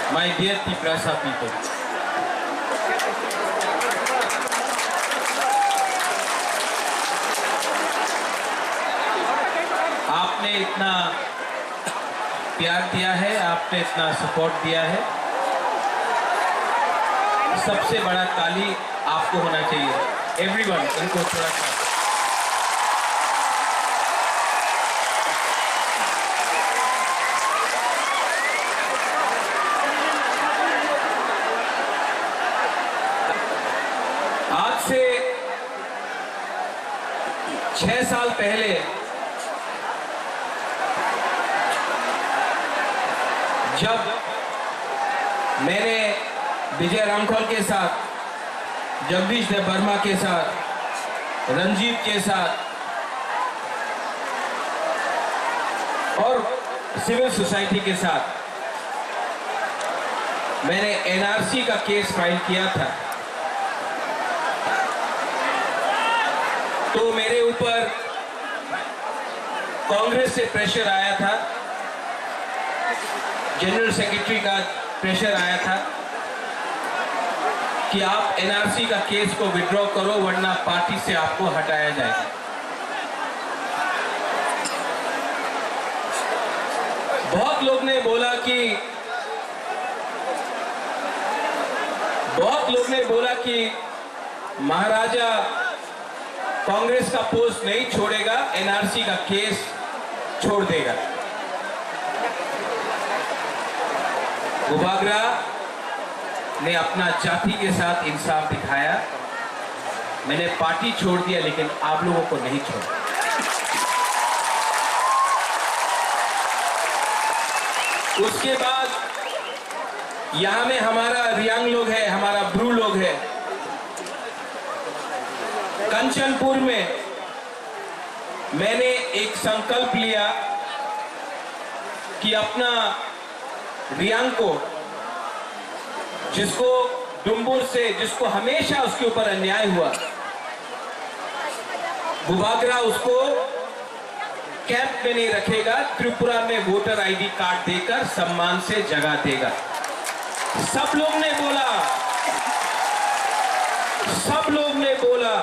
My dear Tiprasa people, आपने इतना प्यार दिया है, आपने इतना सपोर्ट दिया है, सबसे बड़ा ताली आपको होना चाहिए। एवरीवन, इनको थोड़ा सा। आज से छह साल पहले जब मैंने विजय रामखोल के साथ, जगदीश देव वर्मा के साथ, रंजीत के साथ और सिविल सोसाइटी के साथ मैंने एनआरसी का केस फाइल किया था, तो मेरे ऊपर कांग्रेस से प्रेशर आया था, जनरल सेक्रेटरी का प्रेशर आया था कि आप एनआरसी का केस को विड्रॉ करो, वरना पार्टी से आपको हटाया जाएगा। बहुत लोग ने बोला कि, बहुत लोग ने बोला कि महाराजा कांग्रेस का पोस्ट नहीं छोड़ेगा, एनआरसी का केस छोड़ देगा। बुबागरा ने अपना जाति के साथ इंसाफ दिखाया। मैंने पार्टी छोड़ दिया, लेकिन आप लोगों को नहीं छोड़ा। उसके बाद यहाँ में हमारा रियांग लोग है, हमारा ब्रू लोग है। कंचनपुर में मैंने एक संकल्प लिया कि अपना रियांग को, जिसको डुम्बुर से, जिसको हमेशा उसके ऊपर अन्याय हुआ, बुबागरा उसको कैंप में नहीं रखेगा, त्रिपुरा में वोटर आईडी कार्ड देकर सम्मान से जगह देगा। सब लोग ने बोला, सब लोग ने बोला,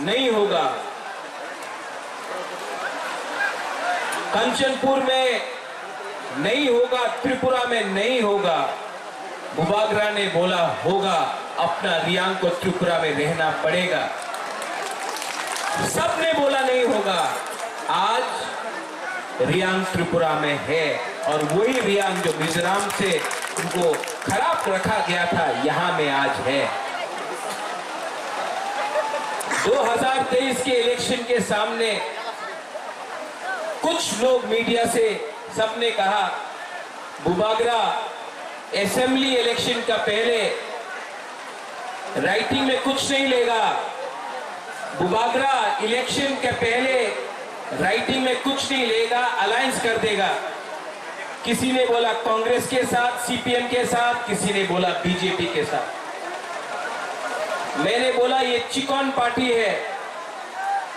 नहीं होगा। कंचनपुर में नहीं होगा, त्रिपुरा में नहीं होगा। बुबागरा ने बोला होगा, अपना रियांग को त्रिपुरा में रहना पड़ेगा। सबने बोला नहीं होगा, आज रियांग त्रिपुरा में है और वही रियांग जो मिजोरम से उनको खराब रखा गया था, यहाँ में आज है। दो हज़ार तेईस के इलेक्शन के सामने कुछ लोग मीडिया से सबने कहा, बुबागरा असेंबली इलेक्शन का पहले राइटिंग में कुछ नहीं लेगा, बुबागरा इलेक्शन के पहले राइटिंग में कुछ नहीं लेगा, अलायंस कर देगा। किसी ने बोला कांग्रेस के साथ, सीपीएम के साथ, किसी ने बोला बीजेपी के साथ। मैंने बोला ये चिकन पार्टी है,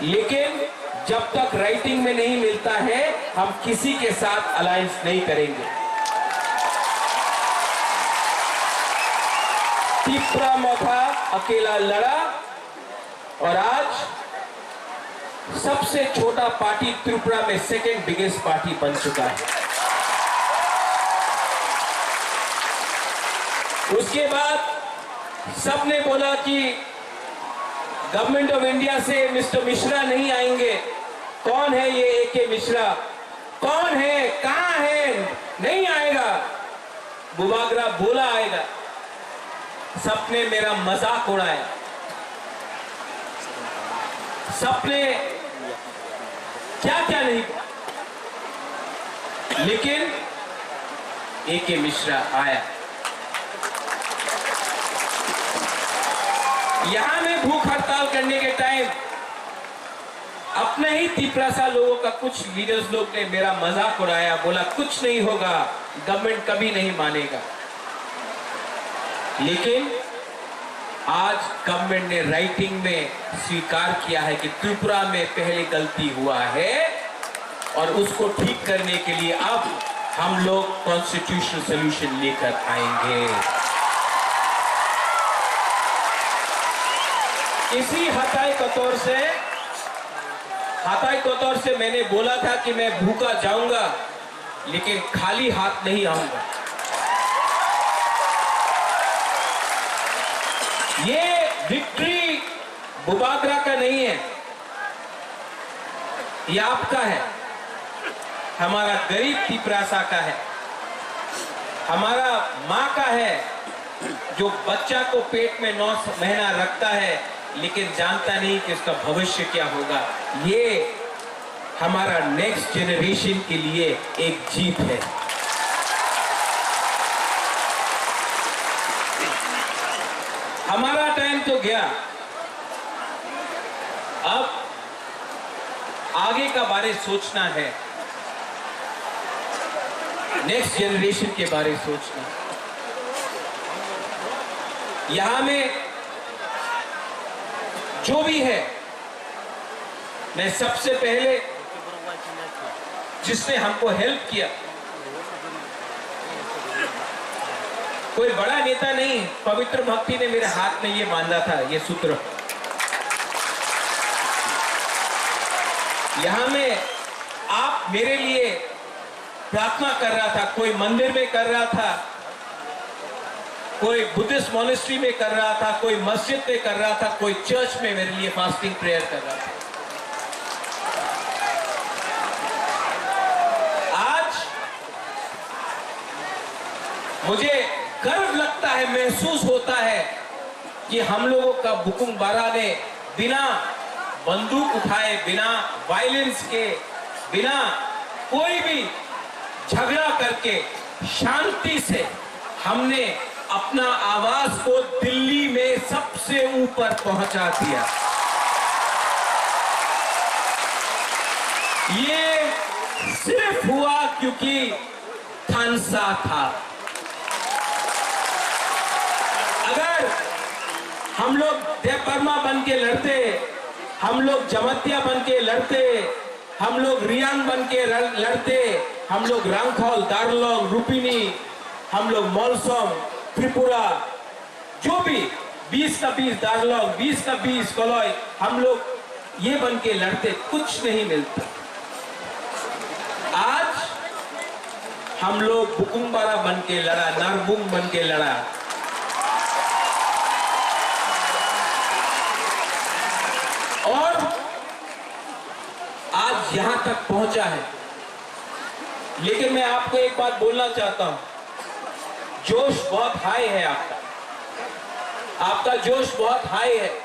लेकिन जब तक राइटिंग में नहीं मिलता है, हम किसी के साथ अलायंस नहीं करेंगे। तिपरा मोथा अकेला लड़ा और आज सबसे छोटा पार्टी त्रिपुरा में सेकंड बिगेस्ट पार्टी बन चुका है। उसके बाद सबने बोला कि गवर्नमेंट ऑफ इंडिया से मिस्टर मिश्रा नहीं आएंगे। कौन है ये एके मिश्रा? कौन है, कहाँ है? नहीं आएगा। बुबागरा बोला आएगा। सबने मेरा मजाक उड़ाया, सबने क्या क्या नहीं बोला, लेकिन एके मिश्रा आया। यहाँ में भूख हड़ताल करने के टाइम अपने ही तिपरासा लोगों का कुछ लीडर्स लोग ने मेरा मजाक उड़ाया, बोला कुछ नहीं होगा, गवर्नमेंट कभी नहीं मानेगा। लेकिन आज गवर्नमेंट ने राइटिंग में स्वीकार किया है कि त्रिपुरा में पहले गलती हुआ है और उसको ठीक करने के लिए अब हम लोग कॉन्स्टिट्यूशनल सॉल्यूशन लेकर आएंगे। इसी हताई कतौर से, हताई कतौर से मैंने बोला था कि मैं भूखा जाऊंगा, लेकिन खाली हाथ नहीं आऊंगा। ये विक्ट्री बुबागरा का नहीं है, ये आपका है, हमारा गरीब तिपरासा का है, हमारा माँ का है, जो बच्चा को पेट में नौ महीना रखता है, लेकिन जानता नहीं कि उसका भविष्य क्या होगा। ये हमारा नेक्स्ट जनरेशन के लिए एक जीत है। हमारा टाइम तो गया, अब आगे का बारे सोचना है, नेक्स्ट जनरेशन के बारे सोचना। यहाँ में जो भी है, मैं सबसे पहले जिसने हमको हेल्प किया, कोई बड़ा नेता नहीं, पवित्र भक्ति ने मेरे हाथ में ये बांधा था, ये सूत्र। यहाँ में आप मेरे लिए प्रार्थना कर रहा था, कोई मंदिर में कर रहा था, कोई बुद्धिस्ट मॉनेस्ट्री में कर रहा था, कोई मस्जिद में कर रहा था, कोई चर्च में मेरे लिए फास्टिंग प्रेयर कर रहा था। आज मुझे गर्व लगता है, महसूस होता है कि हम लोगों का बुकुंग बारा ने बिना बंदूक उठाए, बिना वायलेंस के, बिना कोई भी झगड़ा करके शांति से हमने अपना आवाज को दिल्ली में सबसे ऊपर पहुंचा दिया। ये सिर्फ हुआ क्योंकि खानसा था। अगर हम लोग देवबर्मा बन के लड़ते, हम लोग जमातिया बन के लड़ते, हम लोग रियांग बन के लड़- लड़ते, हम लोग रांगखल, दारलोंग, रुपिनी, हम लोग मलसम, त्रिपुरा, जो भी बीस का बीस दारलोंग, बीस का बीस कलई, हम लोग ये बन के लड़ते, कुछ नहीं मिलता। आज हम लोग बुकुमबारा बन के लड़ा, नारबुंग बन के लड़ा, और आज यहां तक पहुंचा है। लेकिन मैं आपको एक बात बोलना चाहता हूं, जोश बहुत हाई है आपका, आपका जोश बहुत हाई है।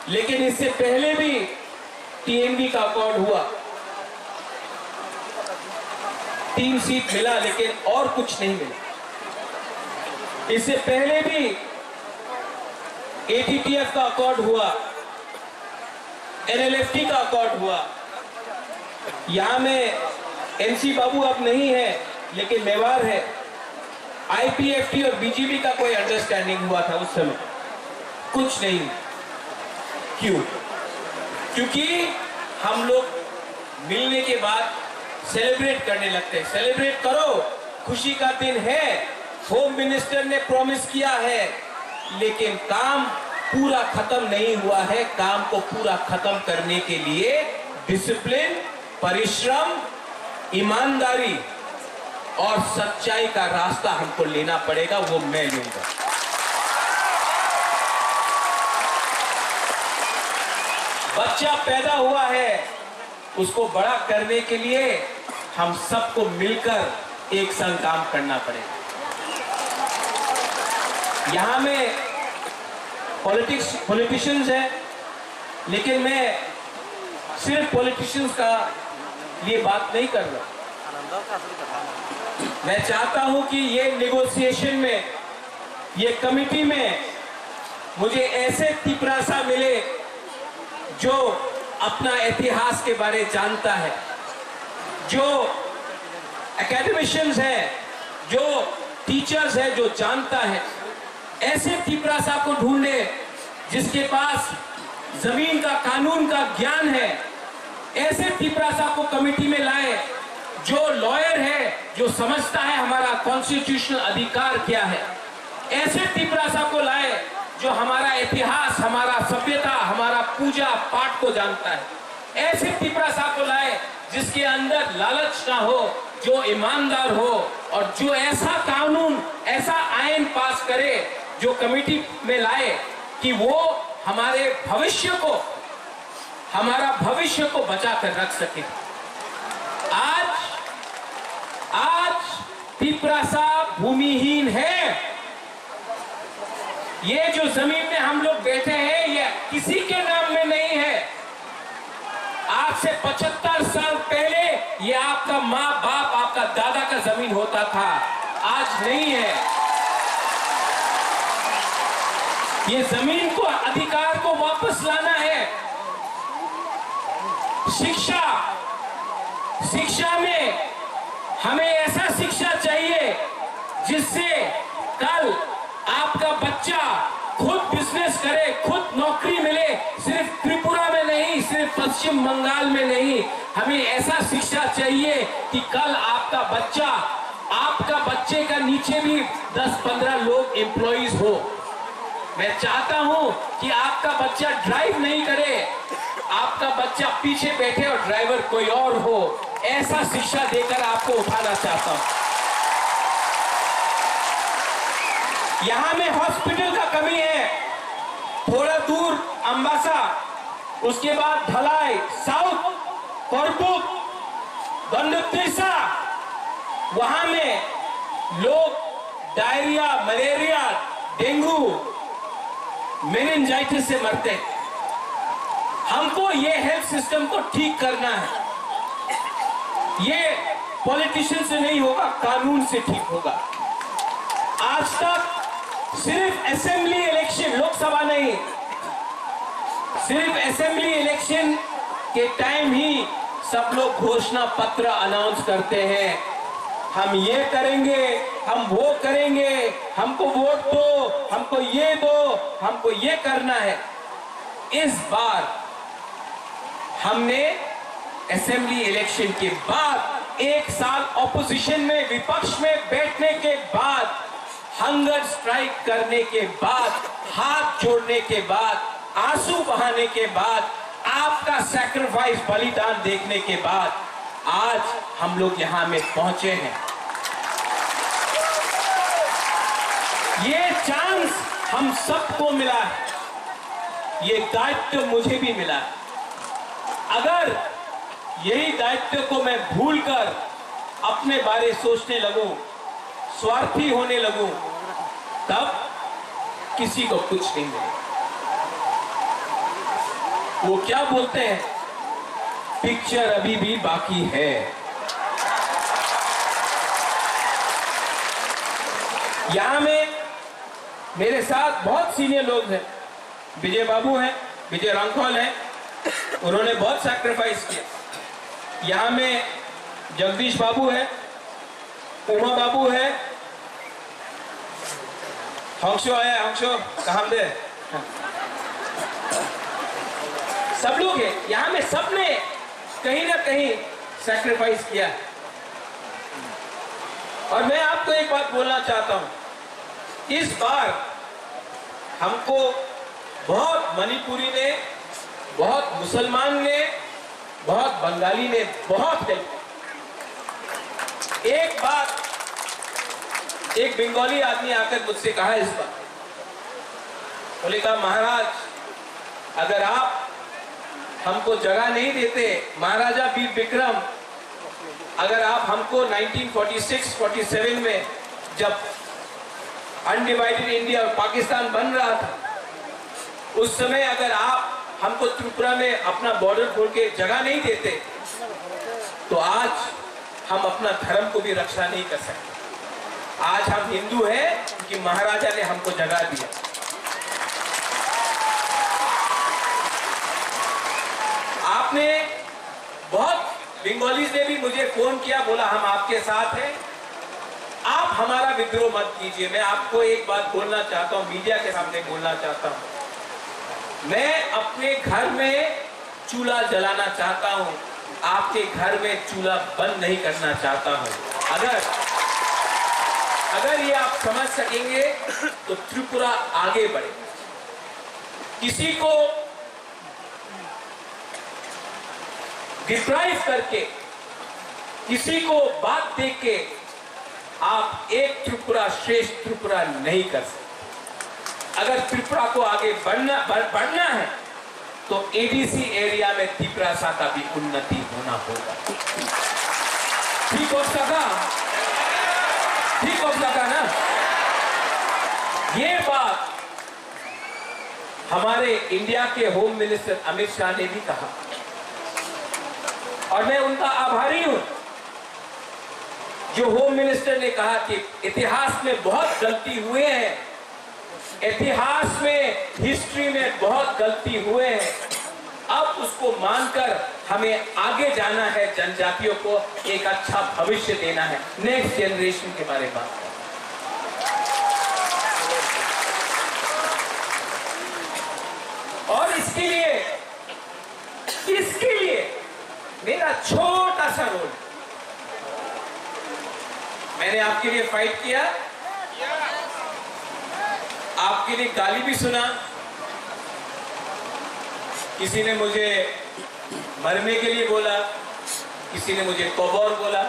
लेकिन इससे पहले भी टीएमवी का अकॉर्ड हुआ, तीन सीट मिला, लेकिन और कुछ नहीं मिला। इससे पहले भी एटीटीएफ का अकॉर्ड हुआ, एनएलएफटी का अकॉर्ड हुआ। यहां में एनसी बाबू अब नहीं है, लेकिन मेवार है। आईपीएफटी और बीजेपी का कोई अंडरस्टैंडिंग हुआ था उस समय, कुछ नहीं। क्यों? क्योंकि हम लोग मिलने के बाद सेलिब्रेट करने लगते हैं। सेलिब्रेट करो, खुशी का दिन है। होम मिनिस्टर ने प्रॉमिस किया है, लेकिन काम पूरा खत्म नहीं हुआ है। काम को पूरा खत्म करने के लिए डिसिप्लिन, परिश्रम, ईमानदारी और सच्चाई का रास्ता हमको लेना पड़ेगा, वो मैं लूंगा। बच्चा पैदा हुआ है, उसको बड़ा करने के लिए हम सबको मिलकर एक संग काम करना पड़ेगा। यहां में पॉलिटिक्स, पॉलिटिशियंस हैं, लेकिन मैं सिर्फ पॉलिटिशियंस का लिए बात नहीं कर रहा। मैं चाहता हूं कि ये नेगोशिएशन में, ये कमेटी में मुझे ऐसे तिपरासा मिले जो अपना इतिहास के बारे जानता है, जो एकेडमिशियंस है, जो टीचर्स है, जो जानता है। ऐसे तिपरासा को ढूंढे जिसके पास जमीन का, कानून का ज्ञान है। ऐसे तिपरासा को कमेटी में लाए जो लॉयर है, जो समझता है हमारा कॉन्स्टिट्यूशनल अधिकार क्या है। ऐसे तिपरासा को लाए जो हमारा इतिहास, हमारा सभ्यता, हमारा पूजा पाठ को जानता है। ऐसे तिपरासा को लाए जिसके अंदर लालच ना हो, जो ईमानदार हो और जो ऐसा कानून, ऐसा आइन पास करे, जो कमेटी में लाए कि वो हमारे भविष्य को, हमारा भविष्य को बचा कर रख सके। आज, आज तिपरासा भूमिहीन है। ये जो जमीन में हम लोग बैठे हैं, ये किसी के नाम में नहीं है। आज से पचहत्तर साल पहले ये आपका माँ बाप, आपका दादा का जमीन होता था, आज नहीं है। ये जमीन को, अधिकार को वापस लाना है। शिक्षा, शिक्षा में हमें ऐसा शिक्षा चाहिए जिससे कल आपका बच्चा खुद बिजनेस करे, खुद नौकरी मिले, सिर्फ त्रिपुरा में नहीं, सिर्फ पश्चिम बंगाल में नहीं। हमें ऐसा शिक्षा चाहिए कि कल आपका बच्चा, आपका बच्चे का नीचे भी दस पन्द्रह लोग एम्प्लॉइज हो। मैं चाहता हूं कि आपका बच्चा ड्राइव नहीं करे, आपका बच्चा पीछे बैठे और ड्राइवर कोई और हो, ऐसा शिक्षा देकर आपको उठाना चाहता हूं। यहां में हॉस्पिटल का कमी है, थोड़ा दूर अम्बासा, उसके बाद धलाई, साउथ, करबुक, गंडकतीर्सा, वहां में लोग डायरिया, मलेरिया, डेंगू, मेनिंजाइटिस से मरते हैं। हमको ये हेल्थ सिस्टम को ठीक करना है। ये पॉलिटिशियन से नहीं होगा, कानून से ठीक होगा। आज तक सिर्फ असेंबली इलेक्शन, लोकसभा नहीं, सिर्फ असेंबली इलेक्शन के टाइम ही सब लोग घोषणा पत्र अनाउंस करते हैं, हम ये करेंगे, हम वो करेंगे, हमको वोट दो, हमको ये दो, हमको ये करना है। इस बार हमने असेंबली इलेक्शन के बाद, एक साल ऑपोजिशन में, विपक्ष में बैठने के बाद, हंगर स्ट्राइक करने के बाद, हाथ जोड़ने के बाद, आंसू बहाने के बाद, आपका सैक्रिफाइस, बलिदान देखने के बाद आज हम लोग यहाँ में पहुंचे हैं। ये चांस हम सबको मिला है, ये दायित्व मुझे भी मिला है। अगर यही दायित्व को मैं भूलकर अपने बारे सोचने लगूं, स्वार्थी होने लगूं, तब किसी को कुछ नहीं मिलेगा। वो क्या बोलते हैं, पिक्चर अभी भी बाकी है। यहां में मेरे साथ बहुत सीनियर लोग हैं, विजय बाबू हैं, विजय रांखल हैं, उन्होंने बहुत सैक्रिफाइस किया। यहाँ में जगदीश बाबू है, उमा बाबू है, हंसो आया, हंसो, कहाँ दे? सब लोग हैं यहाँ में, सबने कहीं ना कहीं सैक्रिफाइस किया। और मैं आपको एक बात बोलना चाहता हूँ, इस बार हमको बहुत मणिपुरी ने, बहुत मुसलमान ने, बहुत बंगाली ने बहुत हेल्प की। एक बात, एक बंगाली आदमी आकर मुझसे कहा इस बार, बोले, कहा, महाराज, अगर आप हमको जगह नहीं देते, महाराजा वीर विक्रम, अगर आप हमको nineteen forty six forty seven में जब अनडिवाइडेड इंडिया और पाकिस्तान बन रहा था, उस समय अगर आप हमको त्रिपुरा में अपना बॉर्डर खोल के जगह नहीं देते, तो आज हम अपना धर्म को भी रक्षा नहीं कर सकते। आज हम हिंदू हैं क्योंकि महाराजा ने हमको जगह दिया। आपने बहुत बंगालीज ने भी मुझे फोन किया, बोला, हम आपके साथ हैं, आप हमारा विद्रोह मत कीजिए। मैं आपको एक बात बोलना चाहता हूँ, मीडिया के सामने बोलना चाहता हूँ, मैं अपने घर में चूल्हा जलाना चाहता हूँ, आपके घर में चूल्हा बंद नहीं करना चाहता हूँ। अगर अगर ये आप समझ सकेंगे तो त्रिपुरा आगे बढ़े। किसी को डिप्राइव करके, किसी को बात दे के आप एक त्रिपुरा श्रेष्ठ त्रिपुरा नहीं कर सकते। अगर त्रिपुरा को आगे बढ़ना बढ़, बढ़ना है तो एडीसी एरिया में तिपरासा का भी उन्नति होना होगा। ठीक हो सका? ठीक हो सका ना? ये बात हमारे इंडिया के होम मिनिस्टर अमित शाह ने भी कहा और मैं उनका आभारी हूं, जो होम मिनिस्टर ने कहा कि इतिहास में बहुत गलती हुए हैं, इतिहास में, हिस्ट्री में बहुत गलती हुए हैं, अब उसको मानकर हमें आगे जाना है, जनजातियों को एक अच्छा भविष्य देना है, नेक्स्ट जनरेशन के बारे में बात करना। और इसके लिए, इसके लिए मेरा छोटा सा रोल, मैंने आपके लिए फाइट किया, आपके लिए गाली भी सुना, किसी ने मुझे मरने के लिए बोला, किसी ने मुझे कबर बोला।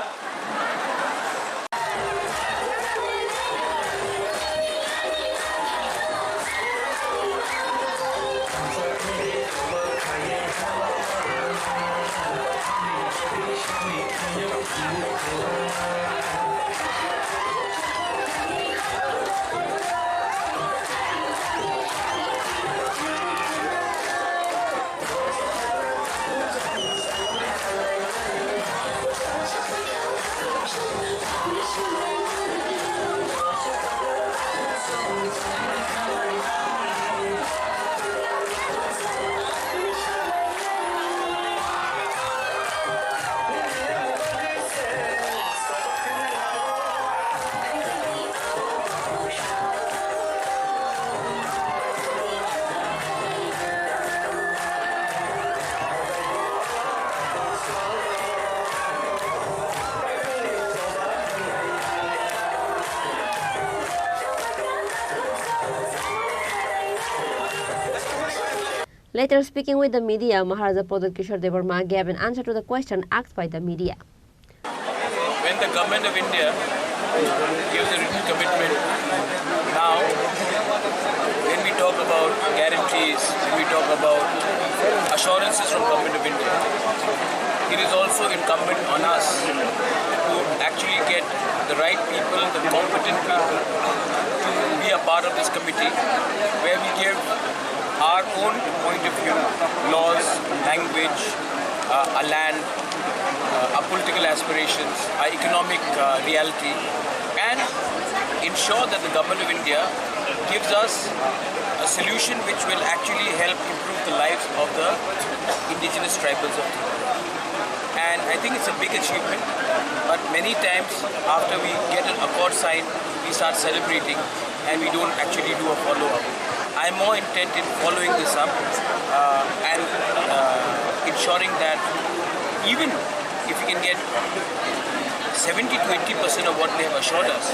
Later, speaking with the media, Maharaja Pradyut Kishore Debbarma gave an answer to the question asked by the media. When the government of India gives a written commitment, now when we talk about guarantees, when we talk about assurances from government of India, it is also incumbent on us to actually get the right people, the competent people to be a part of this committee where we give our own point of view, laws, language, uh, a land, uh, our political aspirations, our economic uh, reality, and ensure that the government of India gives us a solution which will actually help improve the lives of the indigenous tribals of Tripura. And I think it's a big achievement, but many times after we get an accord signed, we start celebrating and we don't actually do a follow-up. I'm more intent in following this up uh, and uh, ensuring that even if we can get seventy to eighty percent of what they have assured us,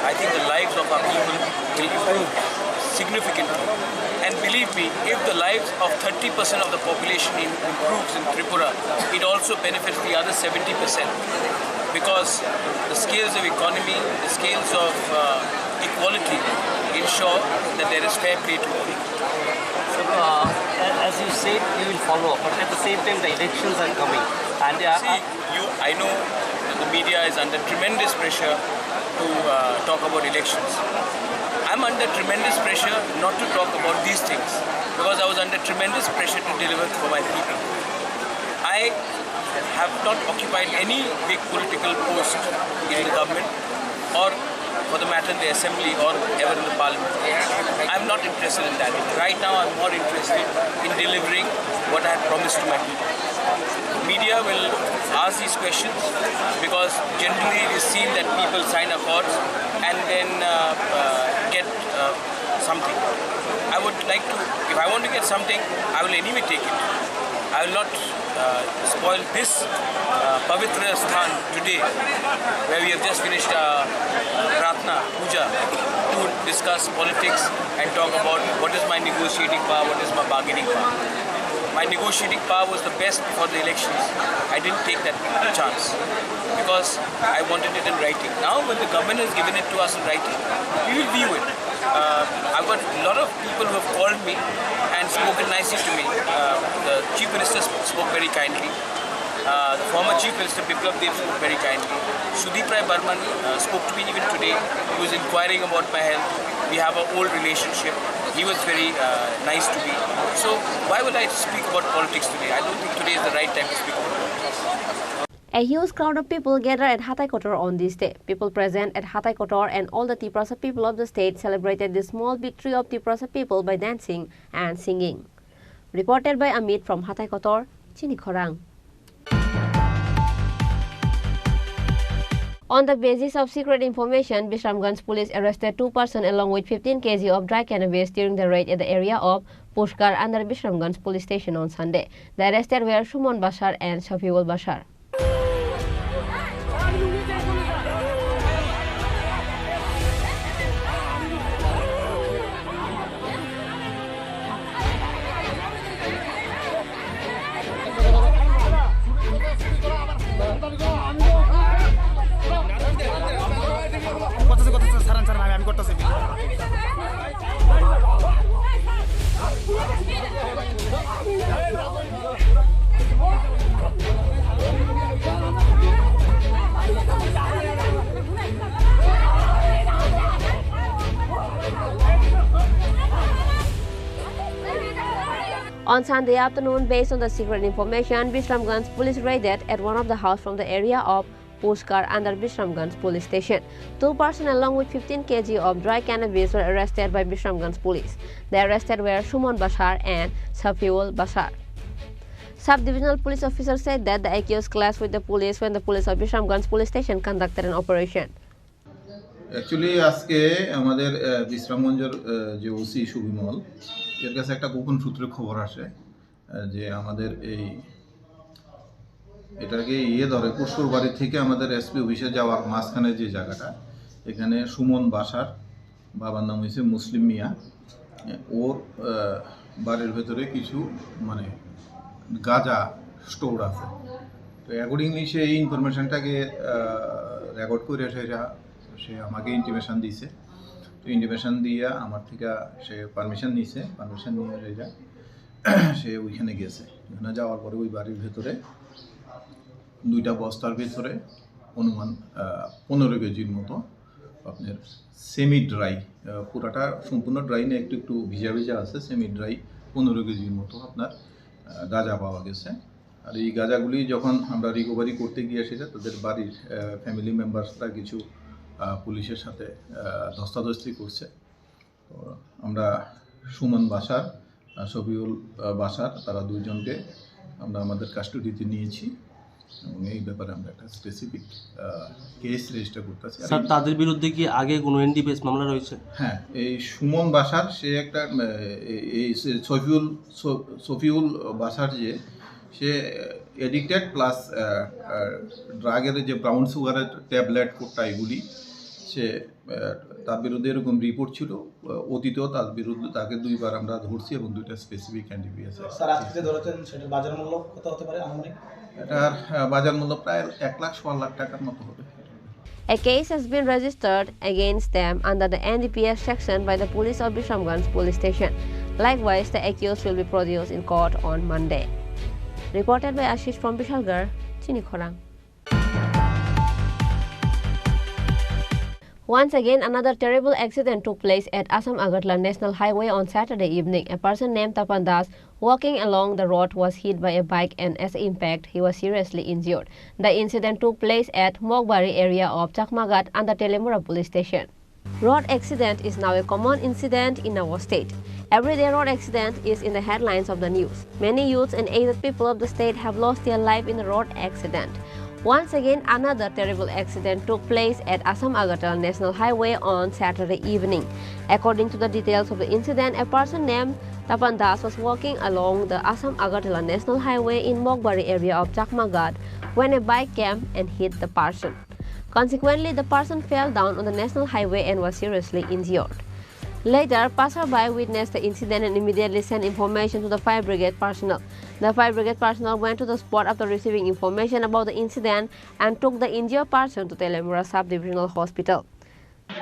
I think the lives of our people will improve significantly. And believe me, if the lives of thirty percent of the population im- improves in Tripura, it also benefits the other seventy percent, because the scales of economy, the scales of uh, equality ensure that there is fair play to all. So, uh, a- as you said, you will follow up, but at the same time, the elections are coming, and uh, See, you, I know that the media is under tremendous pressure to uh, talk about elections. I'm under tremendous pressure not to talk about these things because I was under tremendous pressure to deliver for my people. I have not occupied any big political post in the government or, for the matter, in the assembly or ever in the parliament. I'm not interested in that. Right now, I'm more interested in delivering what I have promised to my people. Media will ask these questions because generally it is seen that people sign accords and then uh, uh, get uh, something. I would like to, if I want to get something, I will anyway take it. I will not uh, spoil this uh, Pavitra Sthan today, where we have just finished uh, Pratna Puja, to discuss politics and talk about what is my negotiating power, what is my bargaining power. My negotiating power was the best before the elections. I didn't take that chance because I wanted it in writing. Now, when the government has given it to us in writing, we will view it. Uh, I've got a lot of people who have called me and spoken nicely to me. Uh, the Chief Minister sp- spoke very kindly. Uh, the former Chief Minister Biplab Deb spoke very kindly. Sudeep Rai Barman uh, spoke to me even today. He was inquiring about my health. We have an old relationship. He was very uh, nice to me. So why would I speak about politics today? I don't think today is the right time to speak about politics. A huge crowd of people gather at Hatai Kotor on this day. People present at Hatai Kotor and all the Tiprasa people of the state celebrated the small victory of Tiprasa people by dancing and singing. Reported by Amit from Hatai Kotor, Chini Khorang. On the basis of secret information, Bisramganj police arrested two persons along with fifteen kilograms of dry cannabis during the raid at the area of Pushkar under Bisramganj police station on Sunday. The arrested were Suman Bashar and Shafiul Bashar. করতেছে, করতেছে, ছাড়েন, ছাড়েন, আমি, আমি করতেছি। On Sunday afternoon, based on the secret information, Bisramganj police raided at one of the house from the area of Pushkar under Bisramganj police station. Two persons along with fifteen kilograms of dry cannabis were arrested by Bisramganj police. The arrested were Suman Bashar and Safiul Bashar. Sub-divisional police officer said that the accused clashed with the police when the police of Bisramganj police station conducted an operation. Actually আজকে আমাদের আহ, বিশ্রামগঞ্জের আহ, যে ওসি সুবিমল, এর কাছে একটা গোপন সূত্রে খবর আসে আহ, যে আমাদের এই এটাকে ইয়ে ধরে কুসুরবাড়ি থেকে আমাদের এসপি অফিসে যাওয়ার মাঝখানে যে জায়গাটা, এখানে সুমন বাসার বাবার নাম হয়েছে মুসলিম মিয়া। ওর আহ, বাড়ির ভেতরে কিছু মানে গাঁজা স্টোর আছে। তো অ্যাকর্ডিংলি সেই ইনফরমেশনটাকে রেকর্ড করে সেটা সে আমাকে ইন্টিমেশন দিছে। তো ইন্টিমেশন দিয়ে আমার থেকে সে পারমিশন নিছে, পারমিশন নিয়ে সেটা সে ওইখানে গেছে। ওখানে যাওয়ার পরে ওই বাড়ির ভেতরে দুইটা বস্তার ভেতরে অনুমান পনেরো কেজির মতো আপনার সেমি ড্রাই, পুরাটা সম্পূর্ণ ড্রাই না, একটু একটু ভিজা ভিজা আছে, সেমি ড্রাই পনেরো কেজির মতো আপনার গাঁজা পাওয়া গেছে। আর এই গাঁজাগুলি যখন আমরা রিকভারি করতে গিয়ে সেটা তাদের বাড়ির ফ্যামিলি মেম্বার্সরা কিছু পুলিশের সাথে ধস্তাধস্তি করছে। তো আমরা সুমন বাসার, শফিউল বাসার, তারা দুইজনকে আমরা আমাদের কাস্টডিতে নিয়েছি এবং এই ব্যাপারে আমরা একটা স্পেসিফিক কেস রেজিস্টার করতেছি। আর স্যার, এই তাদের বিরুদ্ধে কি আগে কোনো এনডিপিএস মামলা রয়েছে? হ্যাঁ, এই সুমন বাসার সে একটা, আহ, এই, এই সে শফিউল, শ-, শফিউল বাসার যে, সে এডিক্টেড প্লাস ড্রাগের যে ব্রাউন সুগারের ট্যাবলেট কোটটা এগুলি সে, আহ, তার বিরুদ্ধে এরকম রিপোর্ট ছিল। আহ, অতীতেও তার বিরুদ্ধে, তাকে দুইবার আমরা ধরছি এবং দুইটা স্পেসিফিক এনডিপিএস। স্যার, আজকে যে ধরেছেন সেটার বাজার মূল্য কত হতে পারে আনুমানিক? এটার আহ, বাজার মূল্য প্রায় এক লাখ সোয়া লাখ টাকার মতো হবে। A case has been registered against them under the N D P S section by the police of Bisramganj police station. Likewise, the accused will be produced in court on Monday. Reported by Ashish from Bishalgarh, Chini Khorang. Once again, another terrible accident took place at Assam Agartala National Highway on Saturday evening. A person named Tapan Das walking along the road was hit by a bike and as a impact, he was seriously injured. The incident took place at Mokbari area of Chakmaghat under Telemura police station. Road accident is now a common incident in our state. Everyday road accident is in the headlines of the news. Many youths and aged people of the state have lost their life in the road accident. Once again, another terrible accident took place at Assam Agartala National Highway on Saturday evening. According to the details of the incident, a person named Tapan Das was walking along the Assam Agartala National Highway in Mokbari area of Chakmaghat when a bike came and hit the person. Consequently, the person fell down on the national highway and was seriously injured. Later, passerby witnessed the incident and immediately sent information to the fire brigade personnel. The fire brigade personnel went to the spot after receiving information about the incident and took the injured person to Telemura Sub-Divisional Hospital.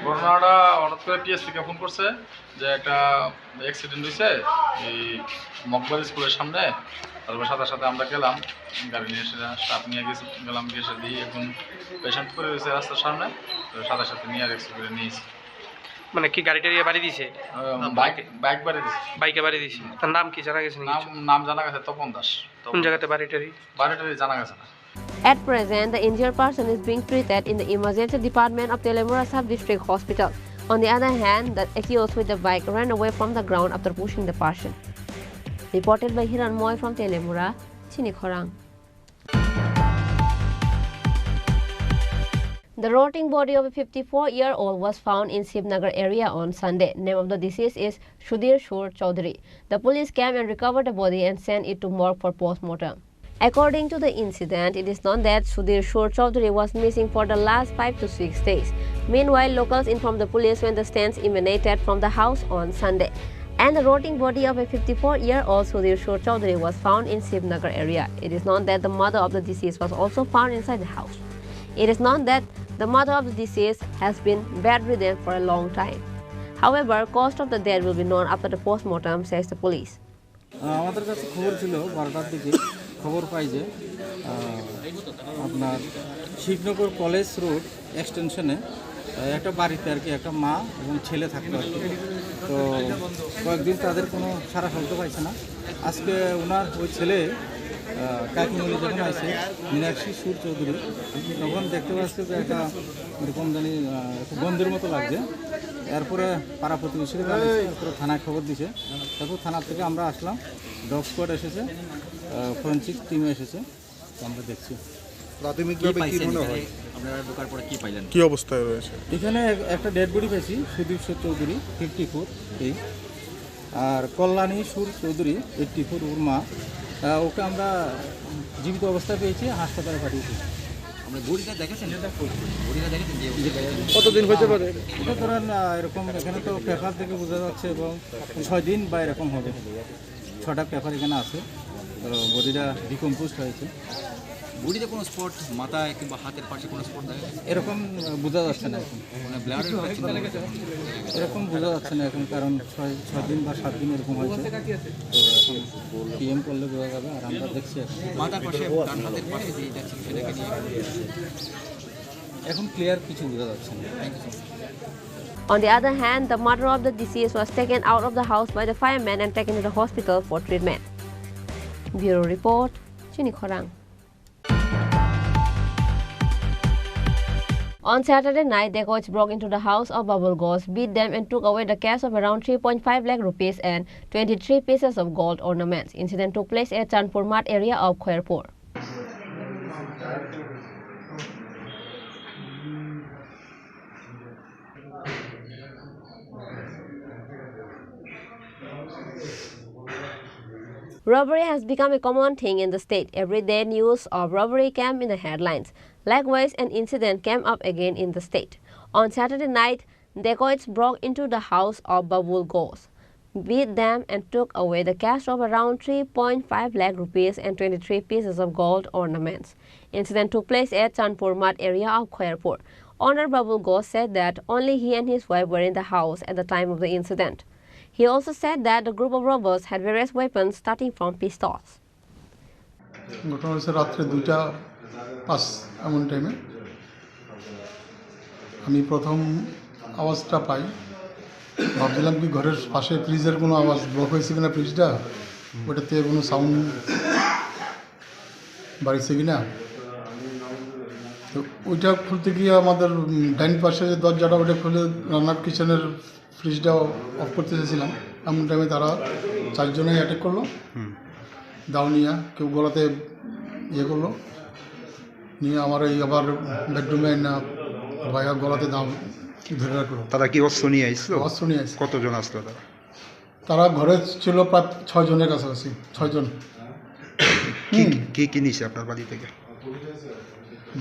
ঘটনাটা হঠাৎ করে পিএস থেকে ফোন করছে যে একটা অ্যাক্সিডেন্ট হয়েছে এই মকবর স্কুলের সামনে। তারপর সাথে সাথে আমরা গেলাম, গাড়ি নিয়ে এসে স্টাফ নিয়ে গেছি, গেলাম, গিয়ে এসে দেখি একজন পেশেন্ট পড়ে রয়েছে রাস্তার সামনে। তো সাথে সাথে নিয়ে আর এক্সরে করে নিয়েছি। মানে কি গাড়িটা ইয়ে বাড়ি দিছে? আহ, বাইক, বাইক বাড়ি দিছে। বাইকে বাড়ি দিছে। তার নাম কি জানা গেছে নাকি নাম, কিছু? নাম জানা গেছে তপন দাস। কোন তপন জায়গাতে দাস। বাড়ি টাড়ি? বাড়ি টাড়ি জানা গেছে না। At present, the injured person is being treated in the emergency department of Telemura Sub-District Hospital. On the other hand, the accused with the bike ran away from the ground after pushing the person. Reported by Hiran Moy from Telemura, Chini Khorang. The rotting body of a fifty-four-year-old was found in Shivnagar area on Sunday. Name of the deceased is Sudhir Shur Chaudhary. The police came and recovered the body and sent it to morgue for postmortem. According to the incident, it is known that Sudhir Shur Chaudhary was missing for the last five to six days. Meanwhile, locals informed the police when the stench emanated from the house on Sunday. And the rotting body of a fifty-four-year-old Sudhir Shur Chaudhary was found in Shivnagar area. It is known that the mother of the deceased was also found inside the house. It is known that the mother of the deceased has been bedridden for a long time. However, cause of the death will be known after the postmortem, says the police. আহ, আমাদের কাছে খবর ছিল বারোটার দিকে, খবর পাই যে, আহ, আপনার Shibnagar college road এক্সটেনশনে, আহ, একটা বাড়িতে আর কি একটা মা এবং ছেলে থাকতো আর কি। তো কয়েকদিন তাদের কোনো সাড়া শব্দ পাইছে না। আজকে ওনার ওই ছেলে, আহ, কাকিমুনি যখন আইছে, মীনাক্ষী সুর চৌধুরী, তখন দেখতে পাচ্ছে যে একটা এরকম জানি, আহ, একটু গন্ধের মতো লাগছে। এরপরে পাড়া প্রতিবেশীরা জানাইছে, এরপরে থানায় খবর দিছে। তারপর থানা থেকে আমরা আসলাম, ডগ স্কোয়াড এসেছে, আহ, ফরেনসিক টিম এসেছে, তো আমরা দেখছি। প্রাথমিকভাবে কি পাইছেন মনে এখানে? হয়? আপনারা ঢোকার পরে কি পাইলেন? কি অবস্থায় রয়েছে? এখানে এক-, একটা ডেড বডি পেয়েছি, সুদীপ চৌধুরী, ফিফটি ফোর, এই। আর কল্যাণী সুর চৌধুরী, এইটটি ফোর, ওর মা। আহ, ওকে আমরা জীবিত অবস্থায় পেয়েছি, হাসপাতালে পাঠিয়েছি। ঘড়িটা দেখেছেন? ঘড়িটা দেখেছেন যে কতদিন হইতে পারে? এটা ধরেন, আহ, এরকম এখানে তো পেপার থেকে বোঝা যাচ্ছে এবং ছয় দিন বা এরকম হবে। ছটা পেপার এখানে আছে, তো বডিটা ডিকম্পোজড হয়েছে। বডিতে কোনো স্পট, মাথায় কিংবা হাতের পাশে কোনো স্পট দেখা গেছে? এরকম, আহ, বোঝা যাচ্ছে না এখন। মানে ব্লাডের হচ্ছে না। এরকম বোঝা যাচ্ছে না এখন, কারণ ছয়, ছয় দিন বা সাত দিন এরকম হয়েছে। তো এখন পিএম করলে বোঝা যাবে, আর আমরা দেখছি এখন। মাথার পাশে, ডান হাতের পাশে যে এটা ছিল, সেটা কি নিয়ে? এখন ক্লিয়ার কিছু বোঝা যাচ্ছে না। Thank you so much. On the other hand, the mother of the deceased was taken out of the house by the firemen and taken to the hospital for treatment. Bureau report, Chini Khorang. On Saturday night, dacoits broke into the house of Babul Ghosh, beat them and took away the cash of around three point five lakh rupees and twenty-three pieces of gold ornaments. Incident took place at Chandpur Mart area of Khairpur. Robbery has become a common thing in the state. Every day, news of robbery came in the headlines. Likewise, an incident came up again in the state. On Saturday night, dacoits broke into the house of Babul Ghosh, beat them and took away the cash of around three point five lakh rupees and twenty-three pieces of gold ornaments. Incident took place at Chandpur Mart area of Khairpur. Owner Babul Ghosh said that only he and his wife were in the house at the time of the incident. He also said that the group of robbers had various weapons starting from pistols. ঘটনা হয়েছে রাত্রে দুইটা পাঁচ এমন টাইমে। আমি প্রথম আওয়াজটা পাই, ভাবছিলাম কি ঘরের পাশে ফ্রিজের কোনো আওয়াজ, ব্লক হয়েছে কিনা ফ্রিজটা, ওটাতে কোনো সাউন্ড বাড়িছে কিনা। তো ওইটা খুলতে গিয়ে আমাদের, উম, ডাইন পাশে যে দরজাটা, ওটা খুলে রান্নার কিচেনের ফ্রিজটা অফ করতে চেয়েছিলাম, এমন টাইমে তারা চারজনে অ্যাটাক করলো। হুম। দাও নিয়ে কেউ গলাতে ইয়ে করলো, নিয়ে আমার এই আবার বেডরুমে না ভাইয়া গলাতে দাও ধরে রাখলো। তারা কি অস্ত্র নিয়ে আসলো? অস্ত্র নিয়ে আসছে। কতজন আসলো তারা? তারা ঘরে ছিল প্রায় ছয় জনের কাছাকাছি, ছয় জন। কি, হুম। কি, কি নিছে আপনার বাড়ি থেকে?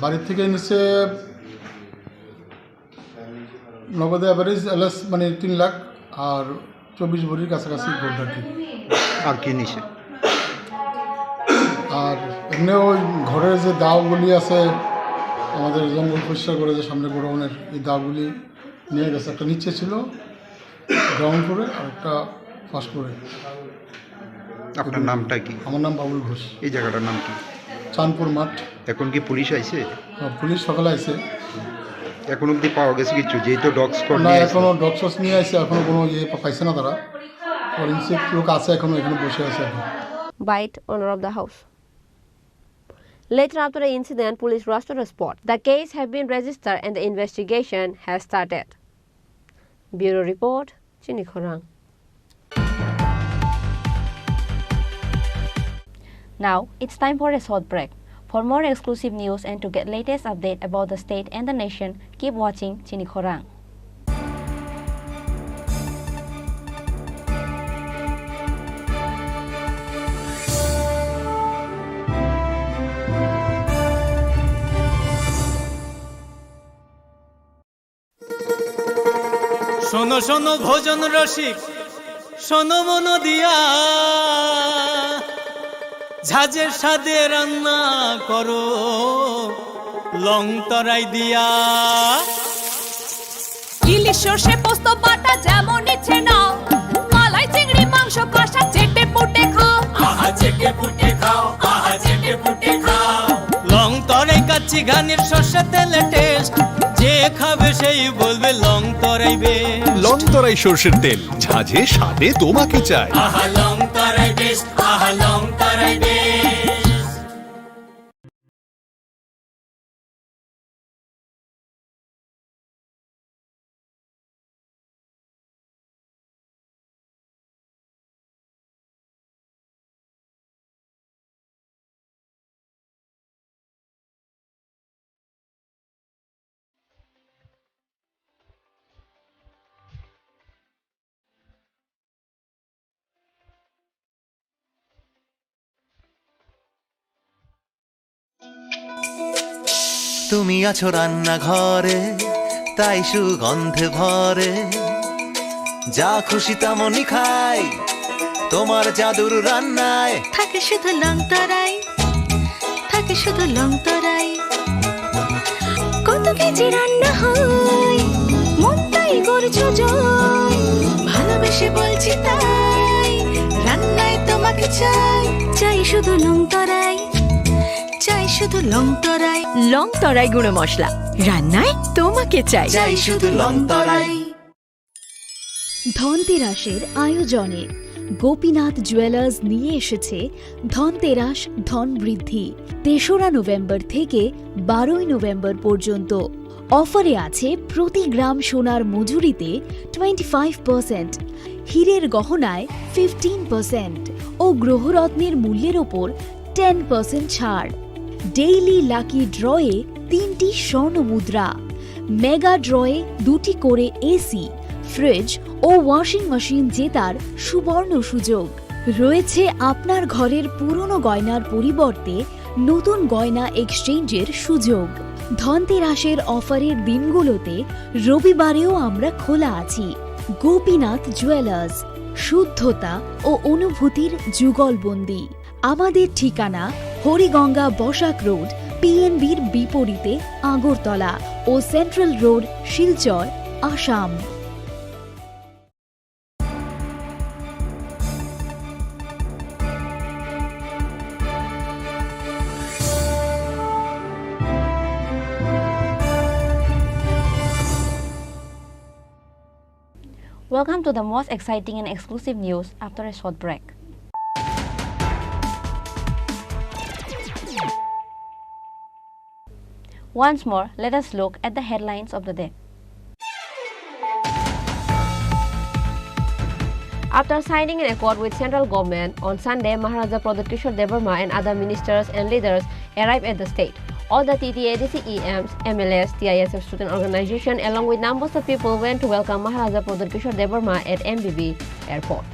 বাড়ি থেকে নিছে নগদে অ্যাভারেজ এলএস মানে তিন লাখ আর চব্বিশ ভরির কাছাকাছি গোল্ড আর কি। আর কি নিছে? আর এমনি ওই ঘরের যে দাওগুলি আছে, আমাদের জঙ্গল পরিষ্কার করে যে সামনে গোডাউনের, এই দাওগুলি নিয়ে গেছে। একটা নিচে ছিল, গ্রাউন্ড ফ্লোরে, আর একটা ফার্স্ট ফ্লোরে। আপনার নামটা কি? আমার নাম বাবুল ঘোষ। এই জায়গাটার নাম কি? চাঁদপুর মাঠ। এখন কি পুলিশ আইছে? হ্যাঁ, পুলিশ সকালে আইছে। এখন অবধি পাওয়া গেছে কিছু? যেহেতু ডগ স্কোয়াড না, নিয়ে আইছে। এখনো ডগ স্কোয়াড নিয়ে আইছে, এখনো কোনো ইয়ে পা-, পাইছে না তারা। ফরেন্সিক লোক আছে এখনো, এখানে বসে আছে এখন। Bite, owner of the house. Later, after the incident, police rushed to the spot. The case have been registered and the investigation has started. Bureau report, Chini Khorang. Now, it's time for a short break. For more exclusive news and to get latest update about the state and the nation, keep watching Chini Khorang. শোনো শোনো ভোজন রসিক, শোনো মন দিয়া, ঝাঁঝে স্বাদে রান্না করো লং তরাই দিয়া। ইলিশ সর্ষে পোস্ত বাটা যেমন ইচ্ছে নাও, মালাই চিংড়ি মাংস কষা চেটে পুটে খাও। আহা চেটে পুটে খাও, আহা চেটে পুটে খাও। লং তরাই কাচ্চি ঘানির সর্ষে তেলে টেস্ট, যে খাবে সেই বলবে লং তরাই বেস্ট। লং তরাই সর্ষের তেল, ঝাঁঝে স্বাদে তোমাকে চাই। আহা লং তরাই বেস্ট, আহা লং তরাই বেস্ট। তুমি আছো রান্নাঘরে, তাই সুগন্ধে ভরে। যা খুশি তেমনই খাই, তোমার জাদুর রান্নায়। থাকে শুধু লংতরাই, থাকে শুধু লংতরাই। কত কেজি রান্না হয়, মনটাই করছো জয়। ভালোবেসে বলছি তাই, রান্নায় তোমাকে চাই। চাই শুধু লংতরাই, চাই শুধু লংতরাই। লংতরাই গুঁড়ো মশলা, রান্নায় তোমাকে চাই। চাই শুধু লংতরাই। ধনতেরাসের আয়োজনে গোপীনাথ জুয়েলার্স নিয়ে এসেছে ধনতেরাস ধন বৃদ্ধি। তেসরা নভেম্বর থেকে বারোই নভেম্বর পর্যন্ত অফারে আছে প্রতি গ্রাম সোনার মজুরিতে টোয়েন্টি ফাইভ পার্সেন্ট, হীরের গহনায় ফিফটিন পার্সেন্ট ও গ্রহরত্নের মূল্যের ওপর টেন পার্সেন্ট ছাড়। ডেইলি লাকি ড্রয়ে তিনটি স্বর্ণ মুদ্রা, মেগা ড্রয়ে দুটি করে এসি, ফ্রিজ ও ওয়াশিং মেশিন জেতার সুবর্ণ সুযোগ। রয়েছে আপনার ঘরের পুরনো গয়নার পরিবর্তে নতুন গয়না এক্সচেঞ্জের সুযোগ। ধনতেরাসের অফারের দিনগুলোতে রবিবারেও আমরা খোলা আছি। গোপীনাথ জুয়েলার্স, শুদ্ধতা ও অনুভূতির যুগলবন্দি। আমাদের ঠিকানা হরিগঙ্গা বসাক রোড, পিএনবির বিপরীতে আগরতলা ও central road, Silchar, Assam. Welcome to the most exciting and exclusive news after a short break. Once more, let us look at the headlines of the day. After signing an accord with central government, on Sunday, Maharaja Pradyut Kishore Debbarma and other ministers and leaders arrived at the state. All the T T A D C E Ms, M L As, T I S F student organization, along with numbers of people went to welcome Maharaja Pradyut Kishore Debbarma at M B B airport.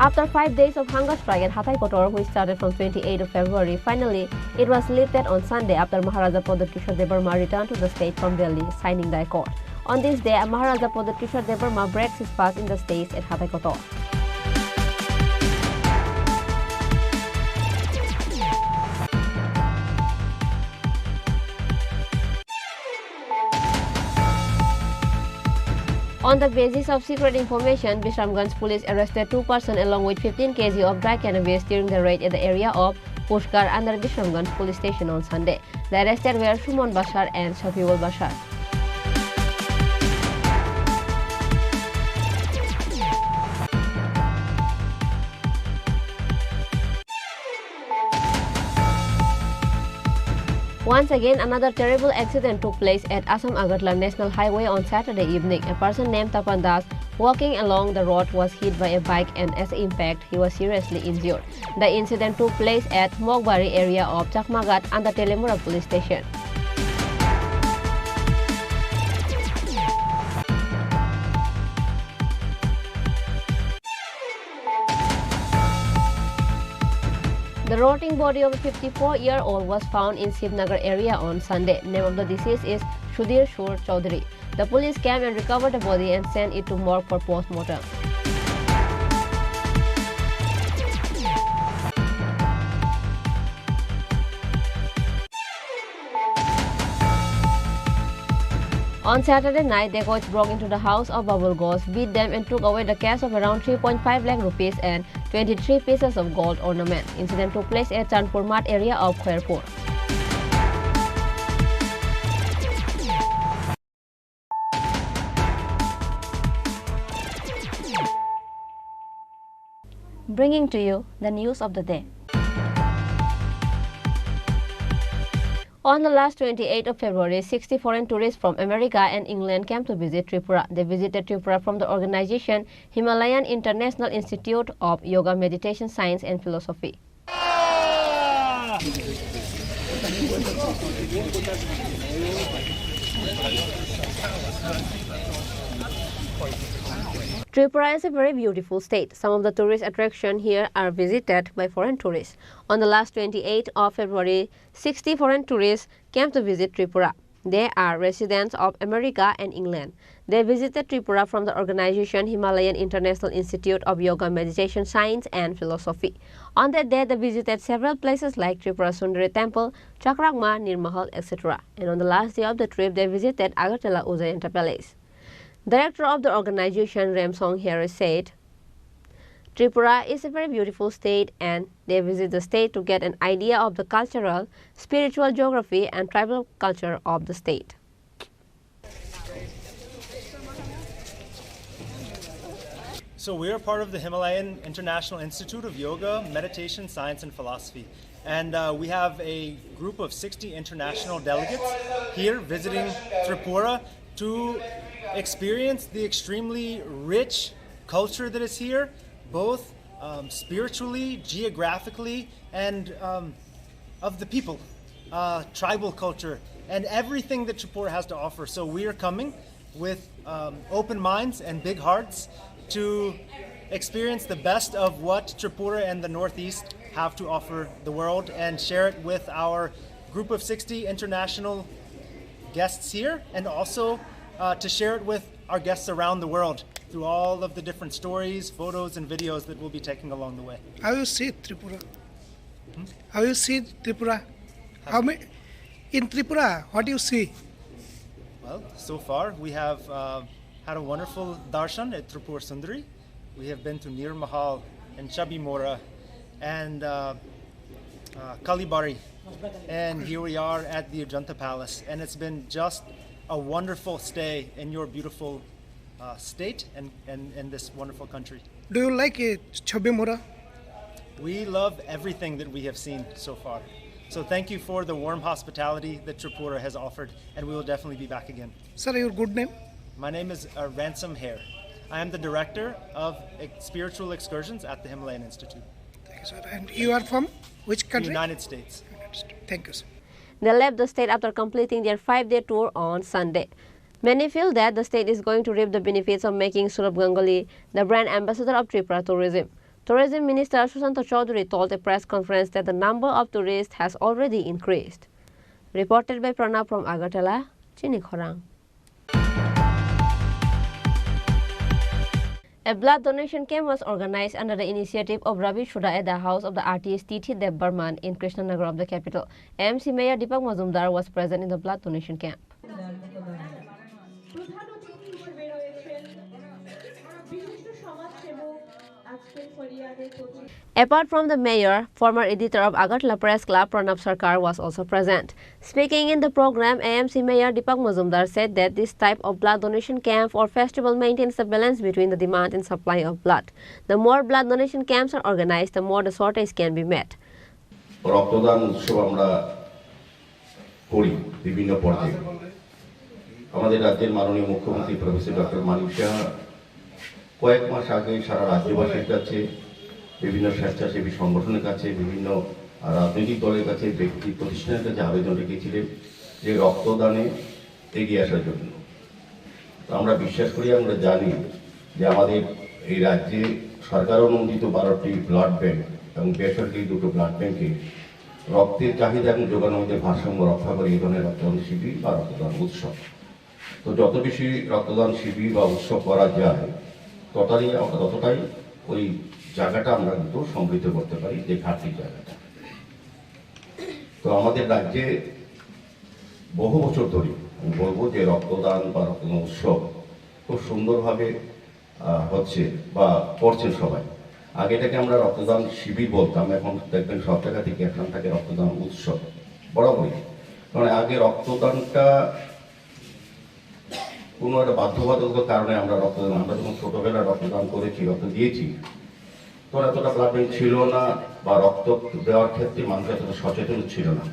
After five days of hunger strike at Hathai Kotor, which started from twenty-eighth of February, finally it was lifted on Sunday after Maharaja Pradyut Kishore Debbarma returned to the state from Delhi, signing the accord. On this day, Maharaja Pradyut Kishore Debbarma breaks his fast in the states at Hathai Kotor. On the basis of secret information, Bishramganj police arrested two persons along with fifteen K G of dry cannabis during the raid at the area of Pushkar under Bishramganj police station on Sunday. The arrested were Suman Bashar and Shafiul Bashar. Once again, another terrible accident took place at Assam Agartala National Highway on Saturday evening. A person named Tapan Das walking along the road was hit by a bike, and as the impact, he was seriously injured. The incident took place at Mogbari area of Chakmaghat under Telemura police station. The rotting body of a fifty-four-year-old was found in Shivnagar area on Sunday. Name of the deceased is Sudhir Shur Chaudhary. The police came and recovered the body and sent it to morgue for post-mortem. On Saturday night, dacoits broke into the house of Babul Ghosh, beat them and took away the cash of around three point five lakh rupees and twenty-three pieces of gold ornament. Incident took place at Chandpur Mart area of Khairpur. Bringing to you the news of the day. On the last twenty-eighth of February, sixty foreign tourists from America and England came to visit Tripura. They visited Tripura from the organization Himalayan International Institute of Yoga, Meditation, Science and Philosophy. Tripura is a very beautiful state. Some of the tourist attractions here are visited by foreign tourists. On the last twenty-eighth of February, sixty foreign tourists came to visit Tripura. They are residents of America and England. They visited Tripura from the organization Himalayan International Institute of Yoga, Meditation, Science and Philosophy. On that day, they visited several places like Tripura Sundari Temple, Chakrakma, Nirmahal, et cetera. And on the last day of the trip, they visited Agartala Ujjayanta Palace. Director of the organization, Remsong Harris, said, Tripura is a very beautiful state and they visit the state to get an idea of the cultural, spiritual geography and tribal culture of the state. So we are part of the Himalayan International Institute of Yoga, Meditation, Science, and Philosophy. And uh, we have a group of sixty international delegates here visiting Tripura to experience the extremely rich culture that is here, both um, spiritually, geographically, and um, of the people, uh, tribal culture, and everything that Tripura has to offer. So we are coming with um, open minds and big hearts to experience the best of what Tripura and the Northeast have to offer the world and share it with our group of sixty international guests here, and also uh, to share it with our guests around the world through all of the different stories, photos, and videos that we'll be taking along the way. How you see Tripura? How you see Tripura? How many in Tripura? What you see? Well, so far we have uh, had a wonderful darshan at Tripura Sundari. We have been to Nir Mahal and Chabimora and uh, uh, Kalibari. And here we are at the Ajanta Palace. And it's been just a wonderful stay in your beautiful uh, state and, and, and this wonderful country. Do you like it, Chabimora? We love everything that we have seen so far. So thank you for the warm hospitality that Tripura has offered, and we will definitely be back again. Sir, your good name? My name is uh, Ransom Hare. I am the director of ex- spiritual excursions at the Himalayan Institute. Thank you, sir. And you are from which The country? United States. Thank you, sir. They left the state after completing their five-day tour on Sunday. Many feel that the state is going to reap the benefits of making Saurabh Ganguly the brand ambassador of Tripura tourism. Tourism Minister Sushanta Chowdhury told a press conference that the number of tourists has already increased. Reported by Pranab from Agartala, Chini Khorang. A blood donation camp was organized under the initiative of Ravi Sudha at the house of the artist Tithi Debbarman in Krishnanagar of the capital. A M C Mayor Deepak Majumdar was present in the blood donation camp. প্রধান অতিথি হিসেবে রয়েছেন বিশিষ্ট সমাজসেবক আজকের ফরিয়াদের প্রতি Apart from the mayor, former editor of Agartala Press Club Pranab Sarkar was also present. Speaking in the program, A M C Mayor Deepak Majumdar said that this type of blood donation camp or festival maintains the balance between the demand and supply of blood. The more blood donation camps are organized, the more the shortage can be met. রক্তদান উৎসব আমরা করি বিভিন্ন পর্যায়ে। আমাদের রাজ্যের মাননীয় মুখ্যমন্ত্রী প্রফেসর ডক্টর মানিক সাহা কয়েক মাস আগে সারা রাজ্যবাসীর কাছে, বিভিন্ন স্বেচ্ছাসেবী সংগঠনের কাছে, বিভিন্ন রাজনৈতিক দলের কাছে, ব্যক্তি প্রতিষ্ঠানের কাছে আবেদন রেখেছিলেন যে রক্তদানে এগিয়ে আসার জন্য। তো আমরা বিশ্বাস করি, আমরা জানি যে আমাদের এই রাজ্যে সরকার অনুমোদিত বারোটি ব্লাড ব্যাংক এবং বেসরকারি দুটো ব্লাড ব্যাংকে রক্তের চাহিদা এবং যোগানের মধ্যে ভারসাম্য রক্ষা করে এই ধরনের রক্তদান শিবির বা রক্তদান উৎসব। তো যত বেশি রক্তদান শিবির বা উৎসব করা যায়, ততটাই আমরা ততটাই ওই জায়গাটা আমরা কিন্তু সমৃদ্ধ করতে পারি, যে ঘাটতির জায়গাটা। তো আমাদের রাজ্যে বহু বছর ধরে আমি বলবো যে রক্তদান বা রক্তদান উৎসব খুব সুন্দরভাবে আহ, হচ্ছে বা করছেন সবাই। আগে এটাকে আমরা রক্তদান শিবির বলতাম, এখন দেখবেন সব জায়গা থেকে এখন থাকে রক্তদান উৎসব বরাবরই। কারণ আগে রক্তদানটা কোনো একটা বাধ্যবাধকতার কারণে আমরা রক্তদান, আমরা যখন ছোটবেলায় রক্তদান করেছি, রক্ত দিয়েছি, তখন এতটা ব্লাড ব্যাংক ছিল না বা রক্ত দেওয়ার ক্ষেত্রে মানুষ এতটা সচেতন ছিল না।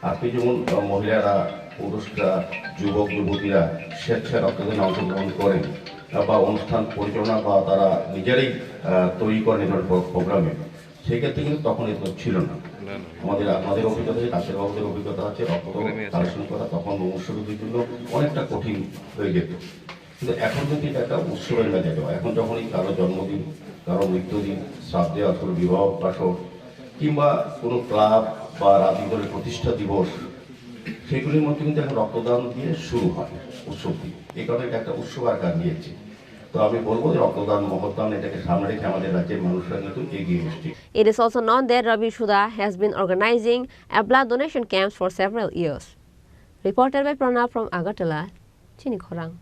আজকে যেমন আহ, মহিলারা, পুরুষরা, যুবক যুবতীরা স্বেচ্ছায় রক্তদানে অংশগ্রহণ করেন আহ, বা অনুষ্ঠান পরিচালনা বা তারা নিজেরাই আহ, তৈরি করেন এই ধরনের প্রো- প্রোগ্রামে, সেক্ষেত্রে কিন্তু তখন এগুলো ছিল না। আমাদের আমাদের অভিজ্ঞতা আছে, ডাক্তারবাবুদের অভিজ্ঞতা আছে, রক্ত কালেকশন করা তখন মনুষ্যরোগীর জন্য অনেকটা কঠিন হয়ে যেত। কিন্তু এখন কিন্তু এটা একটা উৎসবের মেজাজে হয়। এখন যখনই কারো জন্মদিন, কারো মৃত্যুদিন, শ্রাদ্ধে অথবা বিবাহ বাসর কিংবা কোনো ক্লাব বা রাজনৈতিক দলের প্রতিষ্ঠা দিবস, সেগুলির মধ্যে কিন্তু এখন রক্তদান দিয়ে শুরু হয় উৎসবটি। এই কারণে এটা একটা উৎসব আকার নিয়েছে। তো আমি বলবো যে রক্তদান মহৎদান এটাকে সামনে রেখে আমাদের রাজ্যের মানুষরা কিন্তু এগিয়ে এসছে। It is also known that Ravi Sudha has been organizing a blood donation camps for several years. Reported by Pranab from Agartala, Chini Khorang.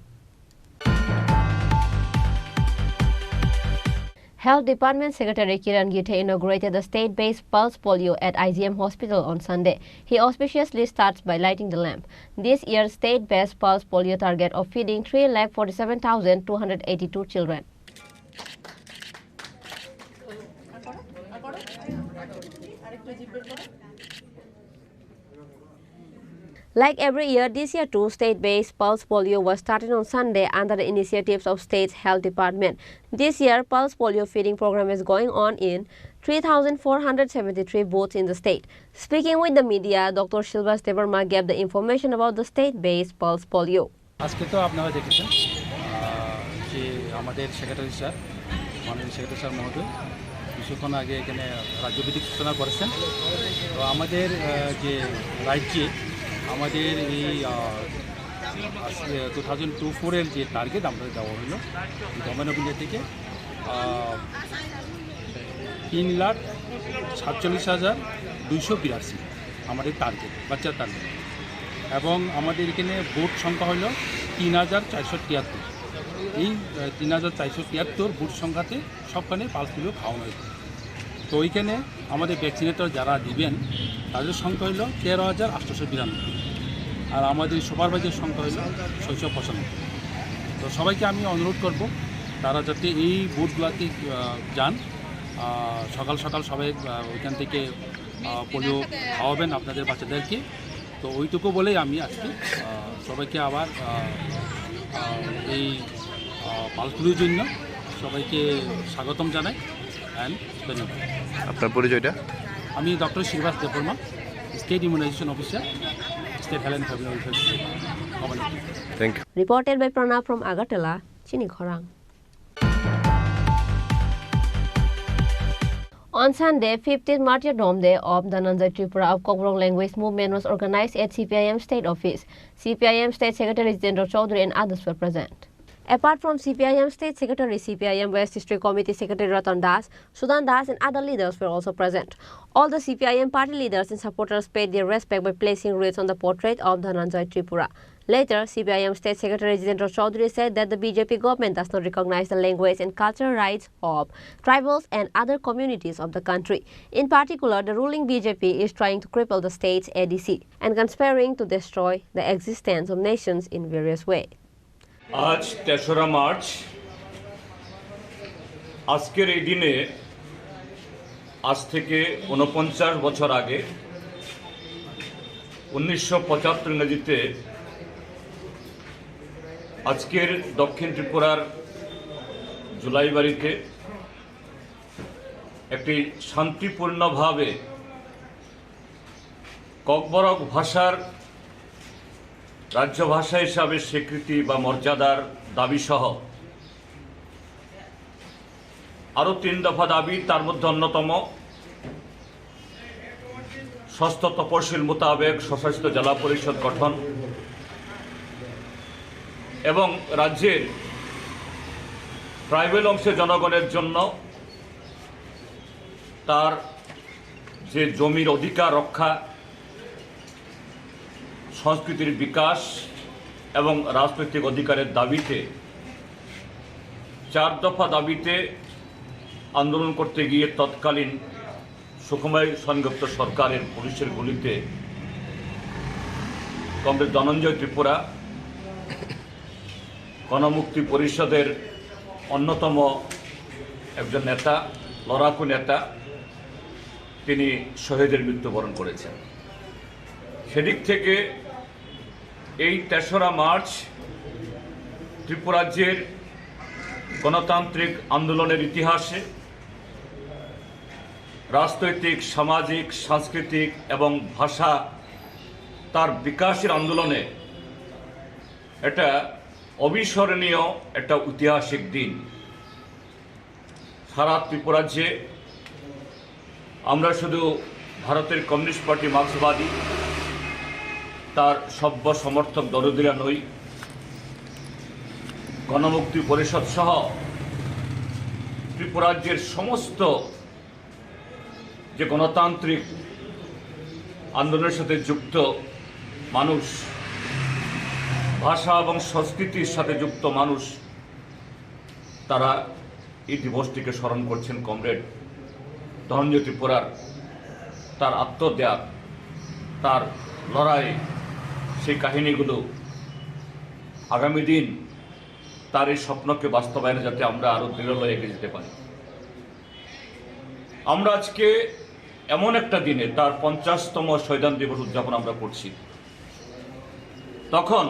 Health Department Secretary Kiran Githe inaugurated the state-based Pulse Polio at I G M Hospital on Sunday. He auspiciously starts by lighting the lamp. This year's state-based Pulse Polio target of feeding three lakh forty-seven thousand two hundred eighty-two children. Like every year, this year too, state-based Pulse Polio was started on Sunday under the initiatives of state's health department. This year, Pulse Polio feeding program is going on in three thousand four hundred seventy-three booths in the state. Speaking with the media, Doctor Shilvas Debbarma gave the information about the state-based Pulse Polio. আজকে তো আপনারা দেখেছেন, আহ, যে আমাদের secretary sir, মাননীয় secretary sir মহোদয় কিছুক্ষণ আগে এখানে রাজ্যভিত্তিক সূচনা করেছেন। তো আমাদের, আহ, যে রাজ্যে আমাদের এই, আহ, আজকে টু থাউজেন্ড টু ফোরের যে টার্গেট আমরা দেওয়া হলো গভর্নমেন্ট অফ ইন্ডিয়া থেকে, আহ, তিন লাখ সাতচল্লিশ হাজার দুইশো বিরাশি আমাদের টার্গেট, বাচ্চার টার্গেট। এবং আমাদের এখানে বুথ সংখ্যা হলো তিন হাজার চারশো তিয়াত্তর। এই, আহ, তিন হাজার চারশো তিয়াত্তর বুথ সংখ্যাতে সবখানে পালস পোলিও খাওয়ানো হয়েছে। তো ওইখানে আমাদের ভ্যাকসিনেটর যারা দিবেন, তাদের সংখ্যা হলো তেরো হাজার আটশোশো বিরানব্বই, আর আমাদের সুপারভাইজার সংখ্যা হলো ছয়শো পঁচানব্বই। তো সবাইকে আমি অনুরোধ করব, তারা যাতে এই বুথগুলোতে, আহ, যান, আহ, সকাল সকাল সবাই, আহ, ওইখান থেকে, আহ, পোলিও খাওয়াবেন আপনাদের বাচ্চাদেরকে। তো ওইটুকু বলেই আমি আজকে, আহ, সবাইকে আবার, আহ, আহ, এই, আহ, পালস পোলিওর জন্য সবাইকে স্বাগতম জানাই and ধন্যবাদ। আপনার পরিচয়টা? আমি doctor Shribas Debbarma, state immunisation officer, state health and family welfare community. Thank you. Reported by Pranab from Agartala, Chini Khorang. On Sunday, fifteenth Martyrdom Day of Dhananjay Tripura of Kokborok Language Movement was organized at C P I M State Office. C P I M State Secretary Jitendra Chaudhary and others were present. Apart from C P I M State Secretary, C P I M West District Committee Secretary Ratan Das, Sudan Das and other leaders were also present. All the C P I M party leaders and supporters paid their respect by placing wreaths on the portrait of Dhananjay Tripura. Later, C P I M State Secretary Jitendra Chaudhary said that the B J P government does not recognize the language and cultural rights of tribals and other communities of the country. In particular, the ruling B J P is trying to cripple the state's A D C and conspiring to destroy the existence of nations in various ways. আজ তেসরা মার্চ। আজকের এই দিনে, আজ থেকে ঊনপঞ্চাশ বছর আগে, উনিশশো পঁচাত্তর ইংরেজিতে, আজকের দক্ষিণ ত্রিপুরার জুলাইবাড়িতে একটি শান্তিপূর্ণভাবে ককবরক ভাষার রাজ্য ভাষা হিসাবে স্বীকৃতি বা মর্যাদার দাবি সহ আরও তিন দফা দাবি, তার মধ্যে অন্যতম ষষ্ঠ তপশিল মোতাবেক স্বশাসিত জেলা পরিষদ গঠন এবং রাজ্যের ট্রাইবাল অংশের জনগণের জন্য তার যে জমির অধিকার রক্ষা, সংস্কৃতির বিকাশ এবং রাজনৈতিক অধিকারের দাবিতে, চার দফা দাবিতে আন্দোলন করতে গিয়ে তৎকালীন সুকুমার সেনগুপ্ত সরকারের পুলিশের গুলিতে কমরেড ধনঞ্জয় ত্রিপুরা, গণমুক্তি পরিষদের অন্যতম একজন নেতা, লড়াকু নেতা, তিনি শহীদের মৃত্যুবরণ করেছেন। সেদিক থেকে এই তেসরা মার্চ ত্রিপুরাজ্যের গণতান্ত্রিক আন্দোলনের ইতিহাসে রাজনৈতিক, সামাজিক, সাংস্কৃতিক এবং ভাষা তার বিকাশের আন্দোলনে এটা অবিস্মরণীয় একটা ঐতিহাসিক দিন। সারা ত্রিপুরাজ্যে আমরা শুধু ভারতের কমিউনিস্ট পার্টি মার্ক্সবাদী, তার সভ্য সমর্থক দরদিরা নই, গণমুক্তি পরিষদ সহ ত্রিপুরাজ্যের সমস্ত যে গণতান্ত্রিক আন্দোলনের সাথে যুক্ত মানুষ, ভাষা এবং সংস্কৃতির সাথে যুক্ত মানুষ, তারা এই দিবসটিকে স্মরণ করছেন। কমরেড ধনঞ্জয় ত্রিপুরার, তার আত্মত্যাগ, তার লড়াই, সেই কাহিনীগুলো আগামী দিন তার এই স্বপ্নকে বাস্তবায়নে যাতে আমরা আরও দৃঢ় লয়ে এগিয়ে যেতে পারি। আমরা আজকে এমন একটা দিনে তার পঞ্চাশতম শহীদান দিবস উদযাপন আমরা করছি। তখন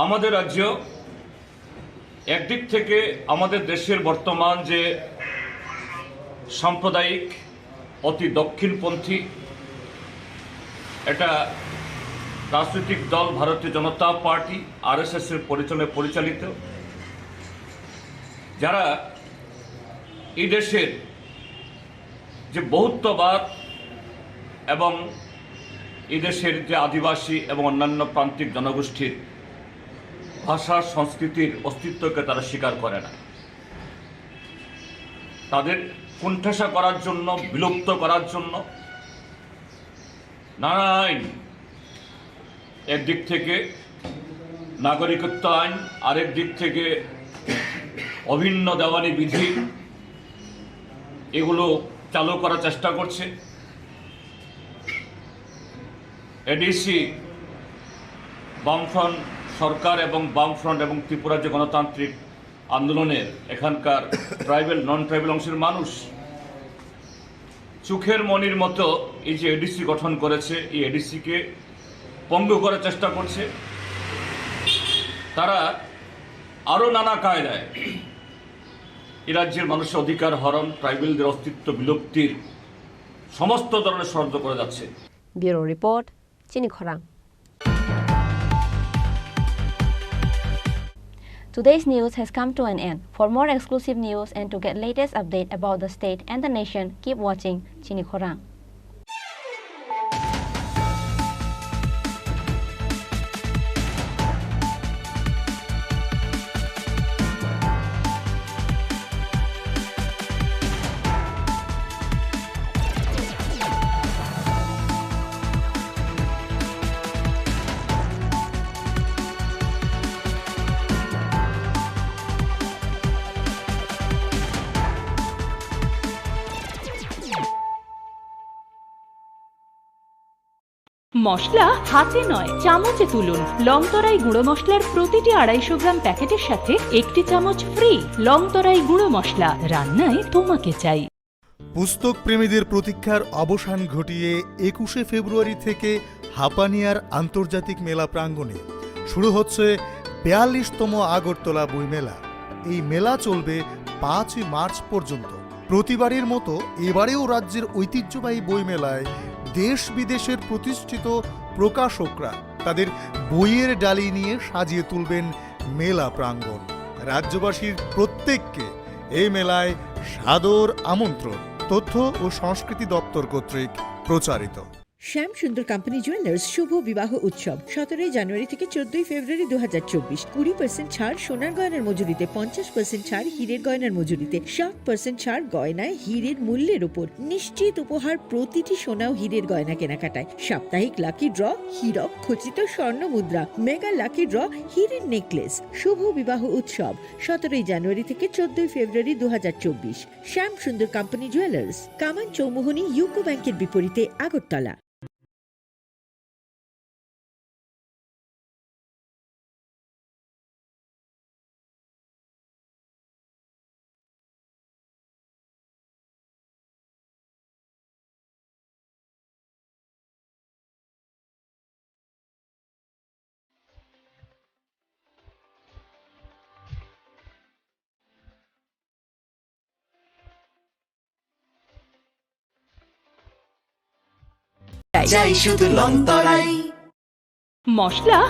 আমাদের রাজ্য একদিক থেকে আমাদের দেশের বর্তমান যে সাম্প্রদায়িক অতি দক্ষিণপন্থী একটা রাজনৈতিক দল ভারতীয় জনতা পার্টি, আরএসএস এর পরিচালনায় পরিচালিত, যারা এই দেশের যে বহুত্ববাদ এবং এই দেশের যে আদিবাসী এবং অন্যান্য প্রান্তিক জনগোষ্ঠীর ভাষা সংস্কৃতির অস্তিত্বকে তারা স্বীকার করে না, তাদের কোণঠাসা করার জন্য, বিলুপ্ত করার জন্য নানা আইন, একদিক থেকে নাগরিকত্ব আইন, আরেক দিক থেকে অভিন্ন দেওয়ানি বিধি, এগুলো চালু করার চেষ্টা করছে। এডিসি বামফ্রন্ট সরকার এবং বামফ্রন্ট এবং ত্রিপুরা যে গণতান্ত্রিক আন্দোলনের এখানকার ট্রাইবাল, নন ট্রাইবাল অংশের মানুষ চোখের মণির মতো এই যে এডিসি গঠন করেছে, এই এডিসিকে পঙ্গু করার চেষ্টা করছে। তারা আরও নানা কায়দায় এই রাজ্যের মানুষের অধিকার হরণ, ট্রাইবালদের অস্তিত্ব বিলুপ্তির সমস্ত ধরনের ষড়যন্ত্র করে যাচ্ছে। Bureau Report, Chini Khorang. Today's news has come to an end. For more exclusive news and to get latest update about the state and the nation, keep watching Chini Khorang. মশলা হাতে নয়, চামচে তুলুন। লংতরাই গুঁড়ো মশলার প্রতিটি আড়াইশো গ্রাম প্যাকেটের সাথে একটি চামচ ফ্রি। লংতরাই গুঁড়ো মশলা, রান্নায় তোমাকে চাই। পুস্তক প্রেমীদের প্রতীক্ষার অবসান ঘটিয়ে একুশে ফেব্রুয়ারি থেকে হাপানিয়ার আন্তর্জাতিক মেলা প্রাঙ্গণে শুরু হচ্ছে বিয়াল্লিশতম আগরতলা বইমেলা। এই মেলা চলবে পাঁচই মার্চ পর্যন্ত। প্রতিবারের মতো এবারেও রাজ্যের ঐতিহ্যবাহী বইমেলায় দেশ বিদেশের প্রতিষ্ঠিত প্রকাশকরা তাদের বইয়ের ডালি নিয়ে সাজিয়ে তুলবেন মেলা প্রাঙ্গণ। রাজ্যবাসীর প্রত্যেককে এই মেলায় সাদর আমন্ত্রণ। তথ্য ও সংস্কৃতি দপ্তর কর্তৃক প্রচারিত। শ্যাম সুন্দর কোম্পানি জুয়েলার্স শুভ বিবাহ উৎসব সতেরোই জানুয়ারি থেকে চোদ্দই ফেব্রুয়ারি দু হাজার চব্বিশ। কুড়ি পার্সেন্ট ছাড় সোনার গয়নার মজুরিতে, পঞ্চাশ পার্সেন্ট ছাড় হীরের গয়নার মজুরিতে, সাত পার্সেন্ট ছাড় গয়নায় হীরের মূল্যের উপর। নিশ্চিত উপহার প্রতিটি সোনা ও হীরের গয়না কেনাকাটায়। সাপ্তাহিক লাকি ড্র, হীরক খচিত স্বর্ণ মুদ্রা, মেগা লাকি ড্র, হীরের নেকলেস। শুভ বিবাহ উৎসব সতেরোই জানুয়ারি থেকে চোদ্দই ফেব্রুয়ারি দু হাজার চব্বিশ। শ্যাম সুন্দর কোম্পানি জুয়েলার্স, কামান চৌমুহনী ইউকো ব্যাংকের বিপরীতে, আগরতলা। চাই শুধু লংতরাই। মশলা